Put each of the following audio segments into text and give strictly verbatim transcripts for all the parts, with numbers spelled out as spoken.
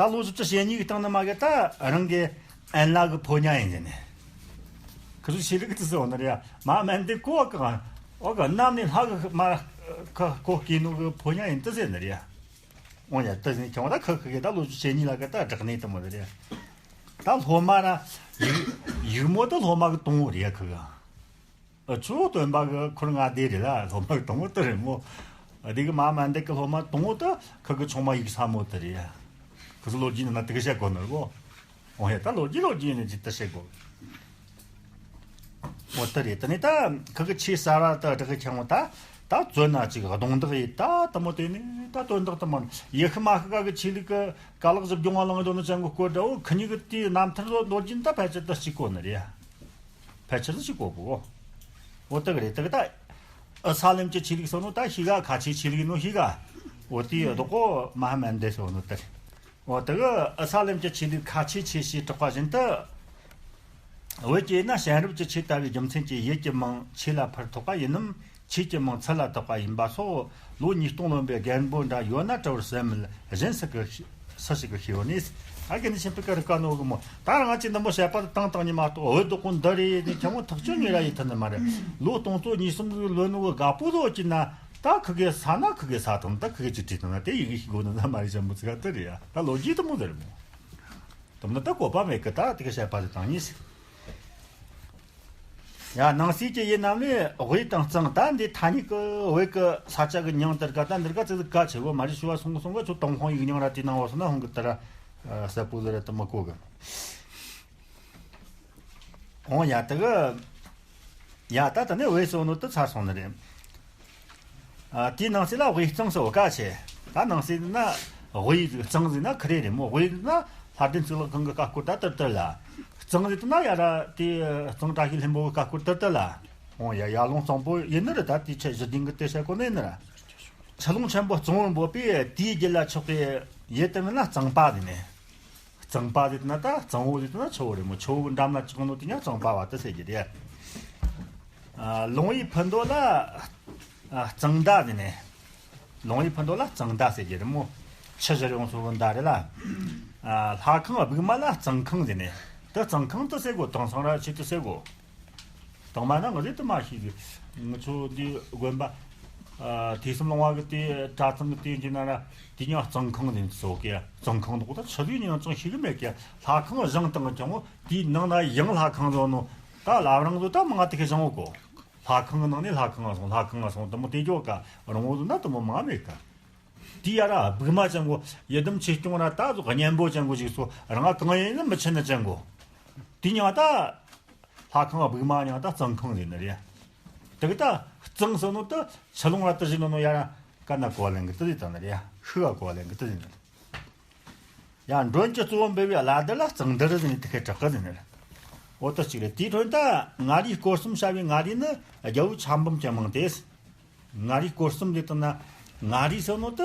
ད་ལོ་བཅུ་བཅུ་ཞེ་གཉིས་ཀྱི་སྟེང་ནས་མ་གི་ད་རང་གི་ཨན་ལ་གི་ཕོ་ཉ་ཡིན་ཟེར་ནས། ཁི་ཟུ་ཆོས་ལུགས་དེ་ཟེར་བ་ནི་རེད་ཡ། མ་སྨན་དེ་གོ་གི། ཨོ་གི་གནམ་ནས་ལྷ་གི་མ་ཁ་གོ་སྐྱེས་ནོ་གི་ཕོ་ཉ་ཡིན་དེ་ཟེར་ནི་རེད་ཡ། འོ་ཡ། དེ་ཟེར་ཁྱོད་ད་ཁི་ཁི་གི་ད་ལོ་བཅུ་ཞེ་གཉིས་ལ་གི་ད་བསྒྲགས་ནས་དེ་མོ་དེ་རེད་ཡ། ད་སློབ་མ་ར་ཡིག་ཡིག་མོ་དེ་སློབ་མ་གི་དང་བོ་རེད་ཡ་ཁི་གི། ཨ་ཆུ་སྟོན་པ་གི་འཁོར་ལྔ་སྡེ་རེད་ལ། སློབ་མ་གི་དང་བོ་དེ་རེད་མོ། ཨ་དེ་གི་མ་སྨན་དེ་གི་སློབ་མ་དང་བོ་དེ་ཁི་གི་ཆུང་མ་ཡིག་ཚ་མོ་དེ་རེད། ཁི་ཚོ་ལོ་རྒྱུས་ནང་ན་དེ་གི་བཤད་གོ་ནི་རེད་གོ། འོ་ཡ། ད་ལོ་རྒྱུས་ལོ་རྒྱུས་ནས་ཅི་ལྟར་བཤད་གོ། འོ་དེ་རེད། དེ་ནས་ད་ཁི་གི་ཆེས་གསར་བ་དེ་བསྒྲགས་གི་ཁྱེད་ད་ད་བཙོན་ན་ཅིག་གདོང་འདག་ཡིན་ད་དེ་མོ། དེ་ནས་ད་དོན་དག་དེ་མོ་ཡེ་ཤུ་མ་ཤི་ཀ་གི་ཆོས་ལུགས་གི་ཀ་ལག་ཟིག་སྦྱོང་བ་ལང་འདོད་ནི་ཅན་གི་སྐོར་འདྲ་བོ། ཁི་གཉིས་གི་དེའི་རྣམ་ཐར་ལོ་ལོ་རྒྱུས་ད་ཕལ་ཆེར་དེ་གཅིག་གོ་ནི་རེད། ཕལ་ཆེར་ཞིག་གོ་གོ། འོ་དེ་གི་རེད། དེ་གི་ད་ཨི་ས་ལམ་གྱི་ཆོས་ལུགས་སོ་ནོ་ད་ཤི་ག་ཁ་ཆེ་ཆོས་ལུགས་ནོ་ཤི་ག། འོ་དེའི་བདག་པོ་མ་ཧ་མན་དེ་སོ་ནོ་དེ་རེད། འོ་དེ་གི་ཨི་ས་ལམ་གྱི་ཆོས་ལུགས་ཁ་ཆེ་ཆེ་ཞེས་གྲགས་པ་བཞིན་དུ། བོད་ཀྱི་ན་བྱིན་རླབས་ཀྱི་ཆོས་ལྟ་བུའི་རྒྱུ་མཚན་གྱིས་ཡུལ་གྱི་མིང་ཆོས་ལ་ཕར་ཐོགས་པ་ཡིན་ནམ། ཆོས་ཀྱི་མིང་ཚུལ་ལ་བཏགས་པ་ཡིན་པ་སོགས་ལོ་ཉིས་སྟོང་ལོན་པའི་རྒན་པོ་འདྲ་ཡོད་ན་དྲི་བར་སེམས་མེད། གཞན་སུ་གི་སུ་ཞིག་གི་ཤེས་ཡོན་ནི། ཨ་དགེ་འདུན་ཆོས་འཕེལ་གི་རིག་པ་ནོ་གི་མོ། ད་རང་ཅི་འདི་མོ་བཤད་པ་དང་དང་ཉི་མ་གཏོགས་བོད་དོ་ཁོ་འདི་རེད་ནི་ཁྱོད་མོ་ཐག་ཆོད་ངེས་ར་ཡིད་ཐུན་ནི་མ་རེད། ལོ་སྟོང་ཚོ་ཉིས་གསུམ་གི་ལོན་ནོ་གི་དགའ་པོ་ལོ་ཅི་ན། ད་ཁི་གེ་ས་ན་ཁི་གེ་ས་དང་ད་ཁི་གེ་ཅི་བྲིས་དང་ན་དེ་ཡི་གེ་ཤིག་གོ་ནི་ན་མ་རེད། ཅན་པོ་ཚིག་ག་དེ་རེད་ཡ། ད་ལོ་རྒྱུས་དུ་མོ་དེ་རེད་མོ། དེ་མོ་ད་གོ་བ་མེད་གི། ད་དེ་གི་བཤད་པ་དེ་དང་ཉིས། ཡ། ནང་གསེས་ཀྱི་ཡིན་ནམ་ལས་དབུས་དང་གཙང་། ད་འདི་ཐ་སྙད་ཀྱི་བོད་ཀྱི་ས་ཆ་གི་མྱིང་དེར་ག་ད་འདིར་ག་ཙིག་ཙིག་ག་ཆེ་བོ་མ་རེད། ཞུ་བ་སོང་གི་སོང་གི་ཚོ་ཏུན་ཧོང་ཡིག་རྙིང་ར་དེའི་ནང་བ་སོང་ན་ཧོང་གི་དེ་ར་གསལ་པོ་ལ་ར་དུ་མི་གོ་གི། འོང་ཡ། དེ་གི་ཡ། ད་ད་ནི་བོད་སོང་ནོ་དུ་ཚར་སོང་ནི་རེད། ཨ། དེའི་ནང་གསེས་ལ་དབུས་གཙང་ཟེར་བ་ག་ཆེ། ད་ནང་གསེས་ན་དབུས་གཙང་ཟེར་ན་ཁི་རེ་རེད་མོ། དབུས་ན་ལྷ་ལྡན་གཙུག་ལག་ཁང་གི་བཀའ་བསྐོར་ད་དིར་དིར་ལ། གཙང་ཟེར་ན་ཡ་ར་དེ་གཙང་བཀྲ་ཤིས་ལྷུན་པོ་གི་བཀའ་བསྐོར་དིར་དིར་ལ། འོ་ཡ། ཡར་ཀླུང་གཙང་པོ་ཡིན་ནི་རེད། ད་དེའི་ཆེད་གཞི་རྒྱུན་གི་དེ་བཤད་གོ་ནི་ཡིན་ནི་ར། ཆུ་ཀླུང་ཆེན་པོ་གཙང་བོར་འབོད་པས་དེའི་རྒྱུད་ལ་ཆགས་པའི་ཡུལ་དེ་མིན་ན་གཙང་པ་ཟེར་ནས། གཙང་པ་ཟེར་ན་ད་གཙང་བོ་ཟེར་ན་ཆུ་བོ་རེད་མོ། ཆུ་བོ་གི་འགྲམ་ལ་ཆགས་ནོ་དེ་ཉག་གཙང་པ་བ་དེ་ཟེར་གྱི་རེད། ཨ། ལུང་བའི་ཕུ་མདོ་ལ། ཨ། གཙང་མདའ་ཟེར་ནས། ལུང་བའི་ཕུ་མདོ་ལ་གཙང་མདའ་ཟེར་གྱི་རེད་མོ། ཆུ་བཞུར་ཡོང་ས་གི་མདའ་རེད་ལ། ཨ། ལྷ་ཁང་སྦུག་མ་ལ་གཙང་ཁང་ཟེར་ནས། དེ་གཙང་ཁང་དུ་ཟེར་གོ། དེང་སང་ར་ཆེད་དུ་ཟེར་གོ། དང་མ་ན་ང་ཚོས་དུ་མ་ཤེས་གི། ང་ཚོ་འདི་དགོན་པ། ཨ། ཐོས་བསམ་ལུང་པ་གི་དེ་གྲྭ་ཚང་གི་དེ་འདི་ན་ར་དེ་ཉག་གཙང་ཁང་ཟེར་ནས་ཟེར་གི། གཙང་ཁང་དུ་ད་ཆུ་ལུག་ཉག་ཅང་ཤེས་གི་མེད་གི། ལྷ་ཁང་བཞེངས་བཏང་ཀྱང་དེའི་ནང་ན་ཡང་ལྷ་ཁང་བཟོ་ནོ། ད་བླ་བྲང་དུ་ད་མང་ང་དེ་གི་བཞེངས་གོ། ལྷ་ཁང་གི་ནང་ནས་ལྷ་ཁང་ང་སོང་། ལྷ་ཁང་ང་སོང་དུ་མོ་དེ་འཇོག་ག་རང་བོ་དུ་ན་དུ་མོ་མང་མེད་ག། དེ་ཡ་ར་སྦུག་མ་ཅན་གོ། ཡི་དམ་ཆོས་སྐྱོང་ར་ད་ཟོ་གཉན་པོ་ཅན་གོ་ཞིག་སོ། རང་གང་ཡིན་ནི་མི་ཆེན་ནི་ཅན་གོ། དེ་ཉག་ད་ལྷ་ཁང་སྦུག་མ་ཉག་ད་གཙང་ཁང་ཟེར་ནི་རེད། དེ་གི་ད་གཙང་ཟེར་ནོ་ད་ཆུ་ཀླུང་ར་ད་བཞིན་ནོ་ཡ་ར་ཀ་ན་གོ་ལེན་གི་ད་ཟེར་ད་ནི་རེད། ཤི་ག་གོ་ལེན་གི་ད་ཟེར་ནི་རེད། ཡང་མགྲོན་གྱི་གཙོ་བོ་འབུལ་བའི་བླ་དར་ལ་གཙང་དར་ཟེར་ནས་དེ་ཁའི་གྲགས་ཀ་ཟེར་ནི་རེད། འོ་ད་གཅིག་རེད། དེའི་འཕྲོ་ད་མངའ་རིས་སྐོར་གསུམ་བྱ་བའི་མངའ་རིས་ནི་རྒྱལ་པོ་ཆབ་འབངས་ཀྱི་མིང་སྟེ། མངའ་རིས་སྐོར་གསུམ་ཟེར་བཏང་ན། མངའ་རིས་ཟེར་ནོ་ད་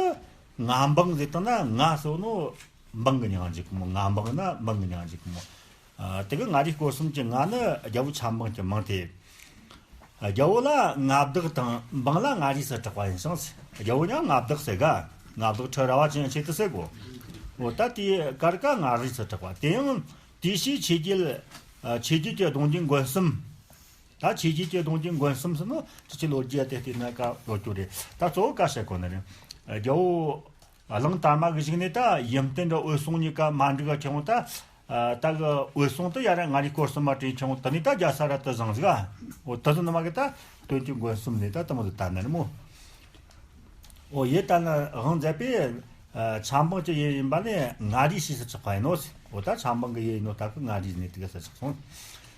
མངའ་འབངས་ཟེར་བཏང་ན། མངའ་ཟེར་ནོ་འབངས་གི་མྱིང་ཅིག་གི་མོ། མངའ་འབངས་ན་འབངས་གི་མྱིང་ཅིག་གི་མོ། ཨ། དེ་གི་མངའ་རིས་སྐོར་གསུམ་གྱི་མངའ་ནི་རྒྱལ་པོ་ཆབ་འབངས་ཀྱི་མིང་སྟེ། རྒྱལ་པོ་ལ་མངའ་བདག་དང་འབངས་ལ་མངའ་རིས་སུ་གྲགས་པ་ཡིན་ཞིང་། རྒྱལ་པོ་ཡང་མངའ་བདག་ཟེར་ག། མངའ་བདག་ཁྲི་རལ་པ་ཅན་ཆེད་དུ་ཟེར་གོ། འོ་ད་དེའི་ཀར་ཀ་མངའ་རིས་སུ་གྲགས་པ། དེ་ཡང་དེའི་ཕྱིའི་ཆོས་བརྒྱུད། ཨ། ཆོས་བརྒྱུད་ཀྱི་གདུང་རྒྱུད་མགོན་གསུམ། ད་ཆོས་བརྒྱུད་ཀྱི་གདུང་རྒྱུད་མགོན་གསུམ་ཟེར་ནོ་ཁྱེད་ཀྱི་ལོ་རྒྱུས་དེ་བལྟས་ན་ཀ་ཡོད་རྒྱུ་རེད། ད་གཙོ་བོ་ཀ་བཤད་གོ་ནི་རེད། རྒྱལ་པོ་གླང་དར་མ་གི་གཞུག་ནས་ད་ཡུམ་བརྟན་འདྲ་འོད་སྲུང་གཉིས་ཀ་མ་འགྲིག་ག་ཁྱེད་ད། ཨ། ད་གི་འོད་སྲུང་དུ་ཡ་ར་མངའ་རིས་སྐོར་གསུམ་མ་དྲན་ཁྱེད་ད་ནི་ད་རྒྱལ་ས་ར་དུ་བཟང་ཟིག་ག། འོ་དུ་ཟིག་ནི་མ་གི་ད་སྟོན་གྱི་མགོན་གསུམ་ནས་ད་དུ་མོ་དུ་ད་ནི་རེད་མོ། འོ་ཡེ་ད་ནི་དབང་མཛད་པས། ཨ། ཆབ་འབངས་ཀྱི་ཡུལ་ཡིན་པ་ནས་མངའ་རིས་ཞེས་སུ་གྲགས་པ་ཡིན་ནོ། འོ་ད་ཆབ་འབངས་ཀྱི་ཡུལ་ཡིན་ནོ་ད་གི་མངའ་རིས་ནས་དེ་ག་སུ་གྲགས་སོང་།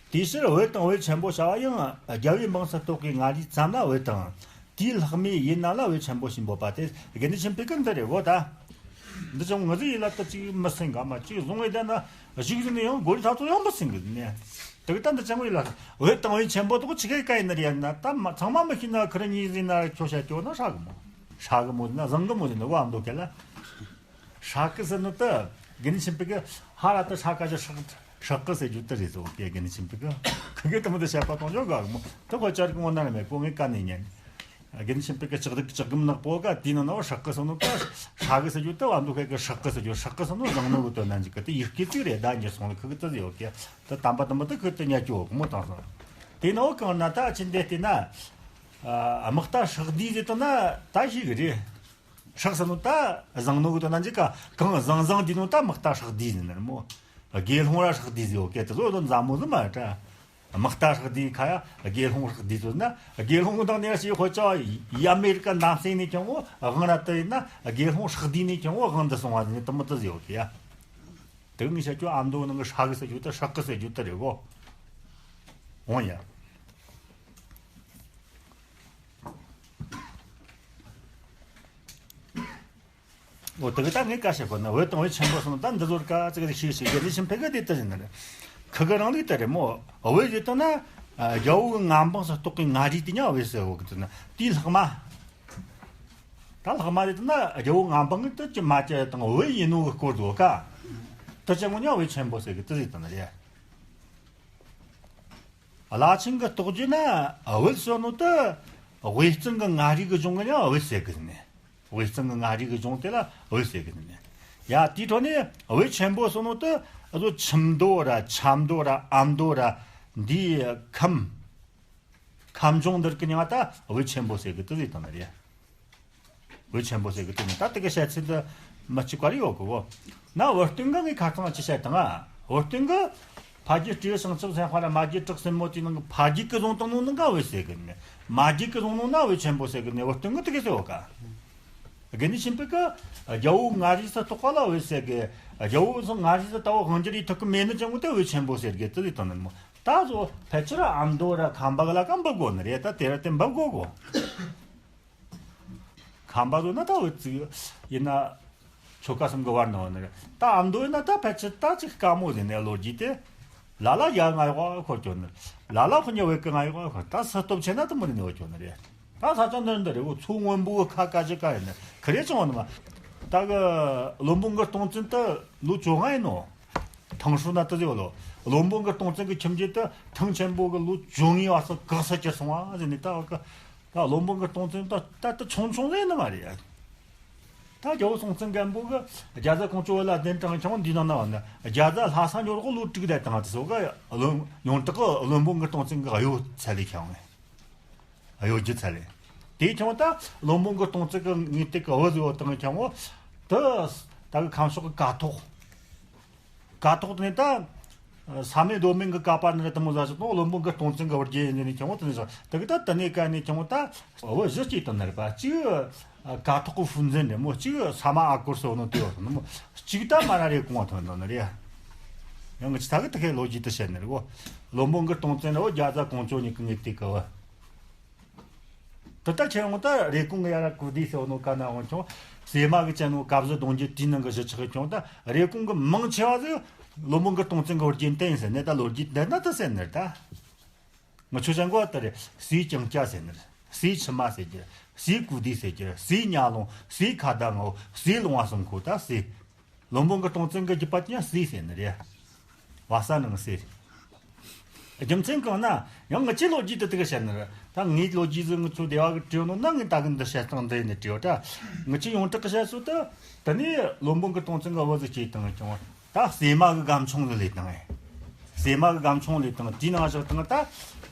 དེའི་ཕྱིར་བོད་དང་བོད་ཆེན་པོ་བྱ་བ་ཡང་རྒྱལ་པོའི་འབངས་སུ་གཏོགས་པའི་མངའ་རིས་ཙམ་ལ་བོད་དང་། དེའི་ལྷག་མའི་ཡུལ་རྣམས་ལ་བོད་ཆེན་པོ་ཞེས་འབོད་པ་སྟེ། དགེ་འདུན་ཆོས་འཕེལ་གི་འདི་རེད་གོ་ད། འདི་ཅང་ང་ཚོའི་ཡུལ་ལ་ད་ཅིག་མི་སེང་ག་མ་ཅིག་བཟུང་བའི་དེ་ན་གཞུག་ཟིན་ནས་ཡང་གོ་རི་ཐག་ཚོ་ཡང་མི་སེང་གི་ནས། དེ་གི་ད་འདི་ཅང་ཡུལ་ལ་བོད་དང་བོད་ཆེན་པོ་དག་ཅི་གའི་བཀའ་ཡིན་ན་རེད་ན། ད་མ་ཚང་མ་མི་ཤེས་ན་ཁི་ར་གཉིས་ཟིན་ན་ཁྱོད་བཤད་རྒྱུ་ན་ཧྲ་གི་མོ། ཧྲ་གི་མོ་ཟིན་ན་བཟང་གི་མོ་ཟིན་ན་བ་འདོད་གལ་ལ། ཧྲ་གི་ཟེར་ནི་ད་དགེ་འདུན་ཆོས་འཕེལ་གི་ཧ་ར་ད་ཧྲ་ག་ཞིག་ཧྲ་ཧྲ་གི་ཟེར་རྒྱུ་ད་རེད་ཟེར་བ་གི་དགེ་འདུན་ཆོས་འཕེལ་གི་ཁི་གི་ད་མོ་ད་བཤད་པ་གཏོང་ཆོག་ག་གི་མོ། ད་ཁོ་ཅར་གི་མོ་ན་ར་མེད་གོ་ངའི་བཀའ་ནས་ཉན། དགེ་འདུན་ཆོས་འཕེལ་གྱི་ལྕགས་རིགས་ལྕགས་སྒམ་ནག་པོ་ག་དེའི་ནང་ན་བ་ཧྲག་གི་སོང་ནོ་ག་ཧྲ་གི་ཟེར་རྒྱུ་དེ་བ་འདུག་ཁ་གི་ཧྲག་གི་ཟེར་རྒྱུ་ཧྲག་གི་སོང་ནོ་བཟང་ནོ་གི་དོན་ན་འཇིག་གི་དེ་ཡིག་སྐད་ཅིག་རེད་ད་འགྱུར་སོང་ལ་ཁུ་གི་ཙི་ཡོད་གི་དེ་དམ་པ་དམ་པ་དེ་ཁུ་དེ་ཉལ་རྒྱུ་གོ་མོ་བཏང་སོང་། དེ་ནོ་གང་ན་ད་ཅི་འདས་དེ་ན་དམག་རྟ་ཧྲག་བསྡུས་ཟེར་དང་ན་ད་ཤི་གི་རེད། ཧྲག་ཟེར་ནོ་ད་བཟང་ནོ་གི་དོན་ན་འཇིག་ག་གང་བཟང་བཟང་བསྡུས་ནོ་ད་དམག་རྟ་ཧྲག་བསྡུས་ཟེར་ནི་རེད་མོ། དགེ་སློང་ར་ཧྲག་བསྡུས་ཟེར་ཡོད་གི་དེ་ཚོ་དོན་མཛའ་མོ་ཟིག་མ་རེད་ད། དམག་རྟ་ཧྲག་བསྡུས་ཁ་ཡ་དགེ་སློང་ཧྲག་བསྡུས་ཚོད་ན་དགེ་སློང་དང་ནས་ཞེས་ཧོ་ཅོ་ཡ་མེ་རི་ཀ་འདམ་སེང་ནས་ཀྱང་འོ་དབང་ར་དུ་ཡིན་ན་དགེ་སློང་ཧྲག་བསྡུས་ནས་ཀྱང་འོ་དབང་དུ་སོང་བ་ནི་དུ་མི་དུ་ཟེར་ཡོད་གི་ཡ། དེ་ངས་བཤད་རྒྱུ་ཨ་མདོ་ནང་གི་ཧྲ་གི་ཟེར་རྒྱུ་དེ་ཧྲག་གི་ཟེར་རྒྱུ་དེ་རེད་གོ། འོང་ཡ། འོ་དེ་གི་ད་ངས་བཀའ་བཤད་གོ་ན་བོད་དང་བོད་ཆེན་པོ་སོང་ད་འདི་ཚོར་ཀ་ཙིག་རིག་ཤེས་ཤེས་རྒྱ་ནི་ཆེན་ཕེ་གི་དེ་ལྟ་ཞིག་ནི་རེད། ཁི་གི་རང་ལུགས་དེ་རེད་མོ། བོད་ཡོད་དོ་ན་རྒྱལ་བོ་གི་མངའ་འབངས་སུ་གཏོགས་གི་མངའ་རིས་དེ་ཉག་བོད་ཟེར་བོ་གི་དེ་ན་དེའི་ལྷག་མ། ད་ལྷག་མ་རེད་དོ་ན་རྒྱལ་བོ་མངའ་འབངས་གི་དུ་ཅི་མ་ཅི་དང་བོད་ཡིན་ནོ་གི་སྐོར་དུ་ཀ་དུ་ཅི་མོ་ཉག་བོད་ཆེན་པོ་ཟེར་གི་དེ་ཟིག་དང་ནི་རེད། བླ་ཆེན་གི་རྟོགས་རྒྱུ་ན་བོད་ཟེར་ནོ་དུ་དབུས་གཙང་གི་མངའ་རིས་གི་ལྗོངས་གི་ཉག་བོད་ཟེར་གི་ནི། དབུས་གཙང་གི་མངའ་རིས་ཀྱི་ལྗོངས་དེ་ལ་བོད་ཟེར་གི་ནི། ཡ་དེའི་ཐོག་ནས་བོད་ཆེན་པོ་སོང་ནོ་དུ་ཨ་ཟོ་ཁྱིམ་མདོ་ར་ཆབ་མདོ་ར་ཨ་མདོ་ར་འདིའི་ཁམས། ཁམས་ལྗོངས་འདིར་གི་ཉག་ད་བོད་ཆེན་པོ་ཟེར་གི་དུ་ཟིག་དང་ནི་རེད། བོད་ཆེན་པོ་ཟེར་གི་དུ་ནི་ད་དེ་གི་བཤད་ཚུལ་དུ་མི་གཅིག་པ་རེ་ཡོད་གི་བོ། ན་བོད་སྟོན་གི་ངའི་ཁ་ཚང་ཅི་བཤད་དང་ཨ་བོད་སྟོན་གི་ཕ་རྒྱུད་སྤྲེའུ་བྱང་ཆུབ་སེམས་དཔའ་ར་མ་རྒྱུད་གྲགས་སེན་མོ་དེའི་ནང་གི་ཕ་རྒྱུད་ཀྱི་བཟུང་བཏང་ནོ་ནི་ག་བོད་ཟེར་གི་ནི། མ་རྒྱུད་ཀྱི་བཟུང་ནོ་ན་བོད་ཆེན་པོ་ཟེར་གི་ནི་བོད་སྟོན་གི་དེ་གི་ཟེར་བོ་ཀ། དགེ་འདུན་ཆོས་འཕེལ་གི་རྒྱལ་བོ་མངའ་རིས་སུ་གཏོགས་པ་ལ་བོད་ཟེར་གི། རྒྱལ་བོ་སོ་མངའ་རིས་སུ་ལྟ་བུ་དབང་སྒྱུར་ཡི་ཐུག་གི་མེད་ནི་ཅང་གི་དེ་བོད་ཆེན་པོ་ཟེར་གི་དེ་ལས་དང་ནི་མོ། ད་བཟོ་ཕལ་ཆེར་ཨ་མདོ་ར་ཁམས་པ་གི་ལ་ཀ་འབབ་དགོ་ནི་རེད་ད་དེ་ར་དེ་འབབ་དགོ་གོ། ཁམས་པ་ཚོ་ན་ད་འུ་ཚིག་ཡིན་ན་ཆོལ་ཁ་གསུམ་གི་བར་ན་བ་ནི་རེད། ད་ཨ་མདོ་ཡིན་ན་ད་ཕལ་ཆེར་ད་ཅིག་དཀའ་མོ་ཟིན་ནས་ལོ་རྒྱུས་དེ། ལ་ལ་ཡ་ང་ཡོག་ཁོ་ཁྱོད་ནི། ལ་ལ་ཁོ་ཉི་བེ་ཀི་ང་ཡོག་ཁོ་ད་ས་སྟོབས་ཆེ་ན་དུ་མི་རིན་ནས་བ་ཁྱོད་ནི་རེད། ད་ས་ཆ་འདི་འདི་རེད་འུ་ཚོ་སྔོན་པོ་གི་ཁ་ཀ་ཅི་ཀ་ཡིན་ནི་ཁི་རེ་ཅང་བ་ནི་མ། ད་གི་བློན་པོ་གི་སྟོང་བཙན་དུ་ལོ་བཅོ་ལྔ་ཡིན་ནོ། ཐང་ཧྲུ་ན་དུ་ཟེར་བ་ལོ། བློན་པོ་གི་སྟོང་བཙན་གི་ཁྱིམ་རྒྱུད་དུ་ཐང་ཆེན་པོ་གི་ལོ་བཅོ་ལྔའི་བར་སུ་གག་ས་གྱུར་སོང་བ་ཟེར་ནས་ད་བ་གི། ད་བློན་པོ་གི་སྟོང་བཙན་ད་ད་ད་ཆུང་ཆུང་ཟེར་ནི་མ་རེད། ད་རྒྱལ་བོ་སྲོང་བཙན་སྒམ་པོ་གི་རྒྱ་བཟའ་ཀོང་ཇོ་བ་ལ་གདན་དྲངས་ཀྱང་འདི་ནང་ན་བ་ནི་རྒྱ་བཟའ་ལྷ་ས་ཉོ་རོགས་ལོ་དྲུག་བསྡད་དང་དུ་སོ་གི་བློན་ཡོངས་གྲགས་གི་བློན་པོ་གི་སྟོང་བཙན་གི་གཡོ་ཚད་ལས་ཁྱང་ངེ་གཡོ་སྒྱུ་ཚད་ལས། དེ་ཁྱང་ད་བློན་པོ་གི་སྟོང་བཙན་གི་ངེས་ཏིག་གི་བུ་ཟིག་བོ་དང་ཁྱང་བོ་དུ་ད་གི་ཁམས་ཕྱོགས་གི་ཀ་ཐོག་ཀ་ཐོག་ནས་ད། ས་མེད་རྡོ་མེད་གི་ཀ་པར་ནས་དུ་མོ་ཟ་ཞིག་དང་བློན་པོ་གི་སྟོང་བཙན་གི་བུ་རྒྱལ་ཡིན་ནས་ཁྱོང་དུ་ནས་ཟ་དེ་གི་ད་དུ་ནས་ཀ་ནས་ཁྱོང་ད་བུ་བཞི་སྐྱེས་དང་ནར་པ་གཅིག་ཀ་ཐོག་གི་ཧྥུན་ཛན་རེད་མོ། གཅིག་ས་མ་ཨ་སྐོར་སོ་ནོ་དེ་བ་ནོ་མོ། གཅིག་ད་མ་ར་རེ་གོང་བ་ཐོན་དང་ནི་རེད། ཡང་གི་ཅི་ད་གི་དུ་ཁའི་ལོ་རྒྱུས་དུ་བཤད་ནི་རེད་གོ། བློན་པོ་གི་སྟོང་བཙན་རེད་བོ་རྒྱ་བཟའ་ཀོང་ཇོ་གཉིས་གི་ངེས་ཏིག་གི་བུ། དེ་ལྟར་ཁྱེད་འོང་ད་རེ་ཀུང་གི་ཡ་ར་ཀུ་དི་ཟེར་བ་ནོ་ཀ་ན་འོང་ཁྱོང་། སེ་མ་གི་ཅན་ནོ་ཀ་བཟི་གདོང་རྒྱུད་དེའི་ནང་གི་གཞི་ཆགས་ཁྱོང་ད་རེ་ཀུང་གི་མང་ཆེ་བ་ཟིག་བློན་པོ་གི་སྟོང་བཙན་གི་བུ་རྒྱལ་བསྟན་ཟེར་ནས་ད་ལོ་རྒྱུས་འདི་ན་ད་ཟེར་ནི་རེད་ད། ང་ཆོ་ཅང་གོ་ད་རེ་སེའི་ཅང་སྐྱ་ཟེར་ནི་རེད། སེའི་ཆི་མ་ཟེར་རྒྱུ། སེའི་ཀུ་དི་ཟེར་རྒྱུ། སེའི་ཉ་ལོང་། སེའི་ཁ་ད་ངོ་། སེའི་ལོང་བ་གསུམ་ཁོ་ད་སེ། བློན་པོ་གི་སྟོང་བཙན་གི་རྒྱུད་པ་དེ་ཡང་སྲས་ཟེར་ནི་རེད། བ་ས་ནང་སྲས། རྒྱུ་མཚན་གང་ན་ཡང་ངི་ཆོའི་ལོ་རྒྱུས་དེ་དེ་གི་བཤད་ནི་རེད། ད་ངའི་ལོ་རྒྱུས་ཟིག་ངི་ཆོ་སྡེ་བ་གི་བྲིས་ནོ་ན་ངས་ད་གི་འདི་བཤད་སྟངས་འདི་ཡིན་ནི་བྲིས་བ་ད། ངི་ཆོའི་ཡོངས་གྲགས་གི་བཤད་སྲོལ་དུ་དེ་ནས་བློན་པོ་གི་སྟོང་བཙན་གི་བུ་ཟིག་སྐྱེས་བཏང་ཀྱང་ད་སྲས་མ་གི་སྒམ་ཆུང་ཟིག་ལས་བཏང་ངས། སྲས་མ་གི་སྒམ་ཆུང་ལས་བཏང་དེའི་ནང་བཞག་བཏང་ད་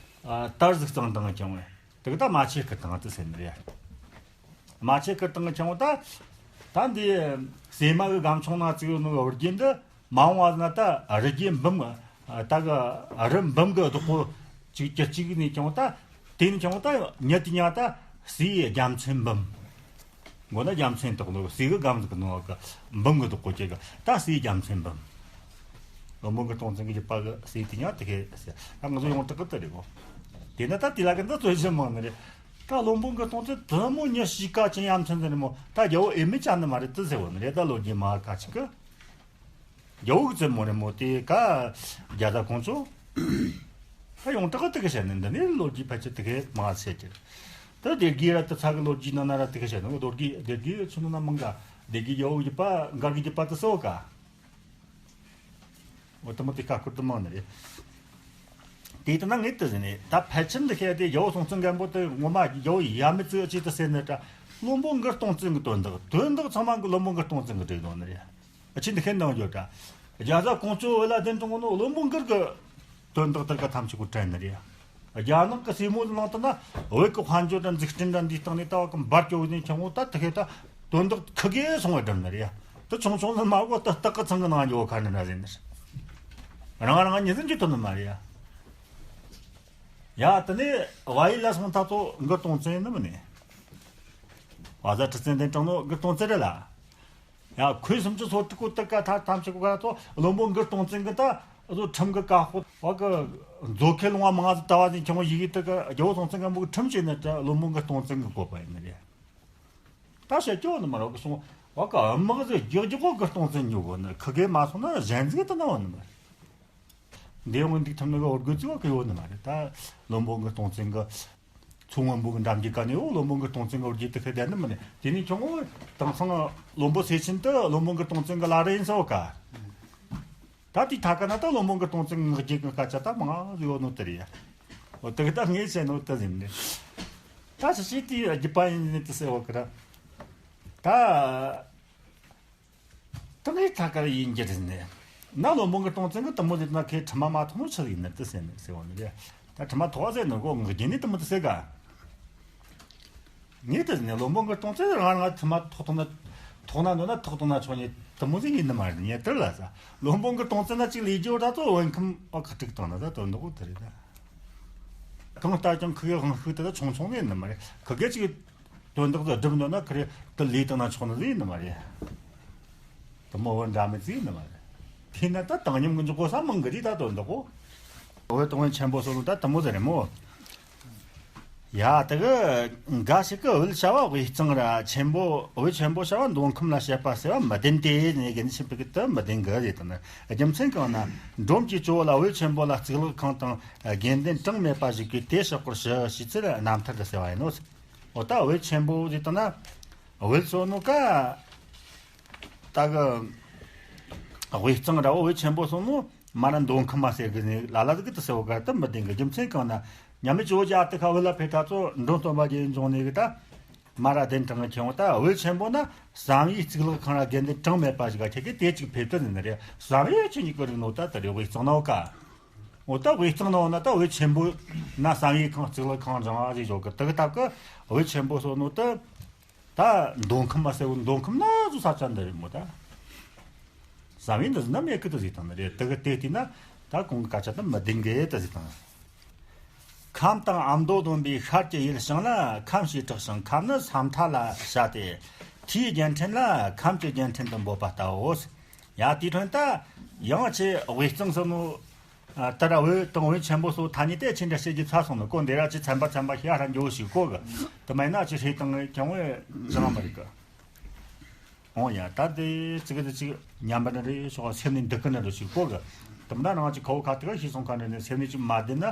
དར་ཟིག་གཙང་བཏང་ཀྱང་ངས། དེ་གི་ད་མ་ཆེ་ཁི་དང་དུ་ཟེར་ནི་རེད། མ་ཆེ་ཁི་དང་ཆང་བོ་ད། ད་འདི་སེ་མ་གི་སྒམ་ཆུང་ན་བཙུགས་ཡོད་ནོ་བུ་རྒྱན་འདི་མ་འོངས་བ་ན་ད་རི་རྒྱལ་འབུམ། ད་གི་རི་འབུམ་གི་བདག་པོ་གཅིག་གྱུར་གཅིག་ནས་ཀྱང་ད། དེ་ནས་ཀྱང་ད་ཉི་དེ་ཉ་ད་སེའི་རྒྱལ་མཚན་འབུམ། མགོ་ན་རྒྱལ་མཚན་དག་ནོ་སེ་གི་སྒམ་ཟིག་གི་ནོ་གི་འབུམ་གི་བདག་པོ་གཅིག་གི་ད་སེའི་རྒྱལ་མཚན་འབུམ། བློན་པོ་གི་སྟོང་བཙན་གི་རྒྱུད་པ་གི་སྲས་དེ་ཉག་དེ་ཁའི་སྲས། ད་ང་ཚོ་ཡོངས་གྲགས་གི་དེ་རེད་གོ། དེ་ན་ད་དེ་ལ་གི་འདི་རྩོད་གཞི་མང་ནི་རེད། ད་བློན་པོ་གི་སྟོང་བཙན་དུ་མོ་ཉི་ཤི་ཀ་ཅན་ཡ་མཚན་ཟེར་ནི་མོ་ད་རྒྱལ་བོ་ཨེ་མི་ཅན་ནི་མ་རེད་དུ་ཟེར་བ་ནི་རེད། ད་ལོ་རྒྱུས་མ་ཀ་ཅིག་གི་རྒྱལ་བོ་གི་བཙུན་མོ་རེད་མོ། དེ་ཀ་རྒྱ་ད་ཁོང་ཚོ་ད་ཡོངས་གྲགས་གི་དེ་གི་བཤད་ནི་འདི་ནི་ལོ་རྒྱུས་ཕལ་ཆེར་དེ་གི་མ་བཤད་ཀྱི་རེད། ད་སྡེ་དགེ་ར་དུ་ཚ་གི་ལོ་རྒྱུས་ནང་ན་ར་དེ་གི་བཤད་ནི་ལོ་རྒྱུས་སྡེ་དགེ་ཆུ་ནང་ན་མང་ག་སྡེ་དགེ་རྒྱལ་བོ་གི་རྒྱུད་པ་མགར་གི་རྒྱུད་པ་དུ་སོ་ཀ་འོ་དེ་མོ་དེ་ཀ་ཁུར་དུ་མང་ནི་རེད། དེ་ལྟ་ན་ངས་དེ་ཟེར་ནས་ད་ཕལ་ཆེར་འདི་བཤད་དེ་རྒྱལ་བོ་སྲོང་བཙན་སྒམ་པོ་དེ་ངོ་མ་རྒྱལ་བོ་ཡ་མི་ཚིག་ཅིག་ཏུ་ཟེར་ནས་ད་བློན་པོ་མགུར་སྟོང་བཙན་གྱི་དོན་དག་དོན་དག་ཚང་མ་གི་བློན་པོ་མགུར་སྟོང་བཙན་གྱི་བྲིས་ནོ་ནི་རེད། ཨ་ཆི་འདི་བཤད་འདང་རྒྱོ་ད། རྒྱ་བཟའ་ཀོང་ཇོ་བོད་ལ་གདན་དྲངས་ནོ་བློན་པོ་མགུར་གྱི་དོན་དག་དེ་ག་ཐམས་ཅད་གོ་དྲན་ནི་རེད། རྒྱ་ནག་གི་སྲས་མོ་ནང་དུ་ན་བོད་ཀྱི་དཔལ་འབྱོར་དང་འཛུགས་སྐྲུན་དང་འདིའི་སྟེང་ནས་ད་བ་གི་འབར་སྐྱོ་བའི་ནས་ཁྱོད་ངོ་ད་དེ་ཁེ་ད་དོན་དག་ཁི་གེ་སོང་བའི་སྒྲུབ་ནི་རེད། དེ་ཆུང་ཆུང་ནི་མ་གོ་ད་སྟག་གི་ཚང་གི་ནང་འགྱོ་ཁ་ནི་ན་ཟེར་ནི་རེད། རང་རང་ཉིད་ཟིན་གྱི་དོན་ནི་མ་རེད། ཡ་དེ་ནས་བ་ཡི་ལ་སོང་ད་ཚོ་མགུར་སྟོང་བཙན་ནི་མིན་ནི། བ་ཟ་ཁྲི་བཙན་གདན་དྲངས་ནོ་མགུར་སྟོང་བཙན་རེད་ལ། ཡ་ཁོས་སུམ་ཅུ་སོ་དྲུག་གོ་དུ་ཀ་ཐ་ཐམས་ཅད་གོ་ག་ཚོ་བློན་པོ་མགུར་སྟོང་བཙན་གི་ད་བཟོ་ཁྲིམས་གི་བཀའ་ཤོག་བ་གི་མཛོ་ཁེ་ལོང་བ་མང་ཟིག་ལྟ་བ་ཟིག་ཁྱོད་ཡི་གེ་དུ་གི་རྒྱལ་བོ་སྲོང་བཙན་སྒམ་པོ་གི་ཁྲིམས་བྱས་ནི་ད་བློན་པོ་མགུར་སྟོང་བཙན་གི་བཀོད་པ་ཡིན་ནི་རེད། ད་བཤད་སྐྱོ་ནི་མ་རོགས་གི་སོང་བ་གི་དམག་ཟིག་རྒྱག་རྒྱག་གོ་མགུར་སྟོང་བཙན་ཉོ་གོ་ནི་ཁི་གེ་མ་སོང་ན་གཞན་ཟིག་ད་ན་བ་ནི་མ་རེད། འདི་ཡོང་འདུག་ཐུབ་ནི་གི་འོར་དགོས་ཚིག་བ་གི་ཡོད་ནི་མ་རེད། ད་བློན་པོ་མགུར་སྟོང་བཙན་གི་མཚོ་སྔོན་པོ་གི་འགྲམ་གྱི་ཀ་ནས་འོ་བློན་པོ་མགུར་སྟོང་བཙན་གི་འོར་གྱི་དུ་ཁེ་བསྡད་ནི་མིན་ནི། དེ་ནས་ཁྱོད་ངོ་དེང་སང་བློན་པོ་སེ་ཆེན་དུ་བློན་པོ་མགུར་སྟོང་བཙན་གི་བླ་རེ་ཡིན་ཟེར་བ་ཀ། ད་དེའི་ཐ་ཀ་ན་ད་བློན་པོ་མགུར་སྟོང་བཙན་ངག་རྒྱུན་གི་སྐད་ཆ་ད་མང་ཟིག་ཡོད་ནོ་དེ་རེད་ཡ། འོ་དེ་གི་ད་ངས་བཤད་ནོ་དེ་ཟིན་ནི། ད་ཕྱི་ཕྱི་དེའི་རྒྱུད་པ་ཡིན་ནི་དེ་ཟེར་བ་ཀ་ར། ད། ད་ངས་ཐད་ཀར་ཡིན་རྒྱུ་རེད་ནི། ན་བློན་པོ་མགུར་སྟོང་བཙན་གི་དུ་མོ་ཟེར་ན་ཁོས་ཁྲིམས་མ་མ་ཐོག་ནོ་ཆི་ཟིག་ཡིན་ནི་དེ་ཟེར་ནི་ཟེར་བ་ནི་རེད། ད་ཁྲིམས་མ་ཐོག་ཟེར་ནི་གོ་ངག་རྒྱུན་ནས་དུ་མོ་དེ་ཟེར་ག། ངས་དེ་ཟེར་ནི་བློན་པོ་མགུར་སྟོང་བཙན་རང་རང་ཁྲིམས་མ་ཐོག་ཐོག་ན་ཐོག་ན་འདོད་ན་ཐོག་ཐོག་ན་ཆོག་ནི་དུ་མོ་ཟིག་ཡིན་ནི་མ་རེད་ངས་དེར་ལ་ས། བློན་པོ་མགུར་སྟོང་བཙན་ན་ཅིག་ལས་རྒྱུ་ད་ཚོ་བོད་ཁམས་ཨ་ཁ་དཀྲུག་བཏང་ན་ད་དོན་དག་དེ་རེད་ད། གང་ལྟར་ཀྱང་ཁུ་གེ་དབང་ཤུགས་དེ་ད་ཆུང་ཆུང་ནས་ཡིན་ནི་མ་རེད། ཁུ་གེ་ཅིག་དོན་དག་ཏུ་སྒྲུབ་འདོད་ན་ཁི་རེ་དུ་ལས་བཏང་ན་ཆོག་ནི་ཟིག་ཡིན་ནི་མ་རེད། དུ་མོ་བོ་འདྲ་མི་ཟིག་ཡིན་ནི་མ་རེད། དེས་ན་ད་བཏང་སྙོམས་ཀྱི་འཇོག་གོ་ས་མང་གི་རེད་ད་དོན་དག་གོ། བོད་དུ་བོན་ཆེན་པོ་སོགས་ལ་ད་དུ་མོ་ཟེར་རེད་མོ། ཡ་དེ་གི་འགའ་ཞིག་གི་བོད་བྱ་བ་དབུས་གཙང་ར་ཆེན་པོ་བོད་ཆེན་པོ་བྱ་བ་མདོ་ཁམས་ལ་བཤད་པ་ཟེར་བ་མི་བདེན་ཏེ་ནས་གི་ནི་ཆེན་པོ་གི་དུ་མི་བདེན་གི་རེད་དང་ནི་རྒྱུ་མཚན་གང་ན་འབྲོམ་གྱི་ཇོ་བོ་ལ་བོད་ཆེན་པོ་ལ་གཙུག་ལག་ཁང་དང་དགེ་འདུན་གྲངས་མེད་པ་ཞིག་གིས་དེ་ཕྱག་སྐོར་ཞུ་ཞེས་ཚུལ་རྣམ་ཐར་དུ་གསལ་བ་ཡིན་ནོ། འོ་ད་བོད་ཆེན་པོ་ཟེར་དང་ན་བོད་སོ་ནོ་ཀ་ད་གི་དབུས་གཙང་ར་བོད་ཆེན་པོ་སོ་ནོ་མ་ར་མདོ་ཁམས་མ་ཟེར་གི་ནི་ལ་ལ་ཟིག་གི་དུ་ཟེར་བ་ག་དུ་མི་བདེན་གི་རྒྱུ་མཚན་གང་ན་མཉམ་མེད་ཇོ་བོ་རྒྱ་ཨ་ཏི་ཁ་བོད་ལ་ཕེབས་ད་ཚོ་འབྲོམ་སྟོན་པ་རྗེ་འབྱུང་ནས་གི་ད། མ་ར་གདན་དྲངས་ཁྱེད་འོ་ད་བོད་ཆེན་པོ་ན་བསམ་ཡས་གཙུག་ལག་ཁང་ར་དགེ་འདུན་གྲངས་མེད་པ་ཞིག་ག་ཁྱེད་ཀྱིས་དེ་གཅིག་ཕེབས་དུ་ནི་རེད། བསམ་ཡས་ཆོས་ཉིད་ཀྱི་རིག་ནོ་ད་དེ་རེད། དབུས་གཙང་ནོ་ཀ། འོ་ད་དབུས་གཙང་ནོ་ན་ད་བོད་ཆེན་པོ་ན་བསམ་ཡས་ཁང་གཙུག་ལག་ཁང་རང་ཨ་ཞེས་ཞོག་གི་དེ་གི་སྟབས་ཀི་བོད་ཆེན་པོ་སོ་ནོ་ད་ད་མདོ་ཁམས་མ་ཟེར་བོ་མདོ་ཁམས་ན་ཚོ་ས་ཆ་འདི་རེད་མོ་ད། བསམ་ཡས་འདི་ཟིན་ན་མེད་ཀི་དུ་ཟིག་དང་ནི་རེད། དེ་གི་དེ་བལྟས་ན་ད་གོང་གི་སྐད་ཆ་ད་མི་བདེན་གི་དུ་ཟིག་དང་། ཁམས་དང་ཨ་མདོ་བསྡོམས་པའི་ཤར་གྱི་ཡུལ་བྱང་ལ་ཁམས་ཞེས་གྲགས་ཤིང་ཁམས་ནི་ས་མཐའ་ལ་བྱ་སྟེ། མཐའི་རྒྱལ་ཕྲན་ལ་ཁམས་ཀྱི་རྒྱལ་ཕྲན་དུ་འབོད་པ་ལྟ་བུའོ། ཡ་དེའི་དོན་ད་ཡང་ཆེ་དབུས་གཙང་ཟེར་ནོ། ཨ་ད་ར་བོད་དང་བོད་ཆེན་པོ་སོགས་ཐ་སྙད་དེ་ཆེ་འདྲ་བཤད་རྒྱུ་ཚ་སོང་ནི་གོ་འདི་ར་ཅི་ཚན་པ་ཚན་པ་ཤེས་ར་འགྱོ་ཞིག་གོ་གི་དུ་མ་ཡིན་ན་ཅི་ཧྲེ་དང་ཀྱང་བོད་ཅང་མ་རིག་གི་འོང་ཡ་ད་དེ་ཅི་གི་དེ་ཅི་ཉམས་པ་ནི་རེད་ཤོག་སེམས་ནི་འདུག་གི་ནི་རེད་ཞིག་གོ་གི་དུ་མ་ན་རང་ཅི་ཁ་བོ་ཁ་ཐུག་ཤི་སོང་ཁ་ནི་ནི་སེམས་ནི་ཅི་མ་བདེ་ན།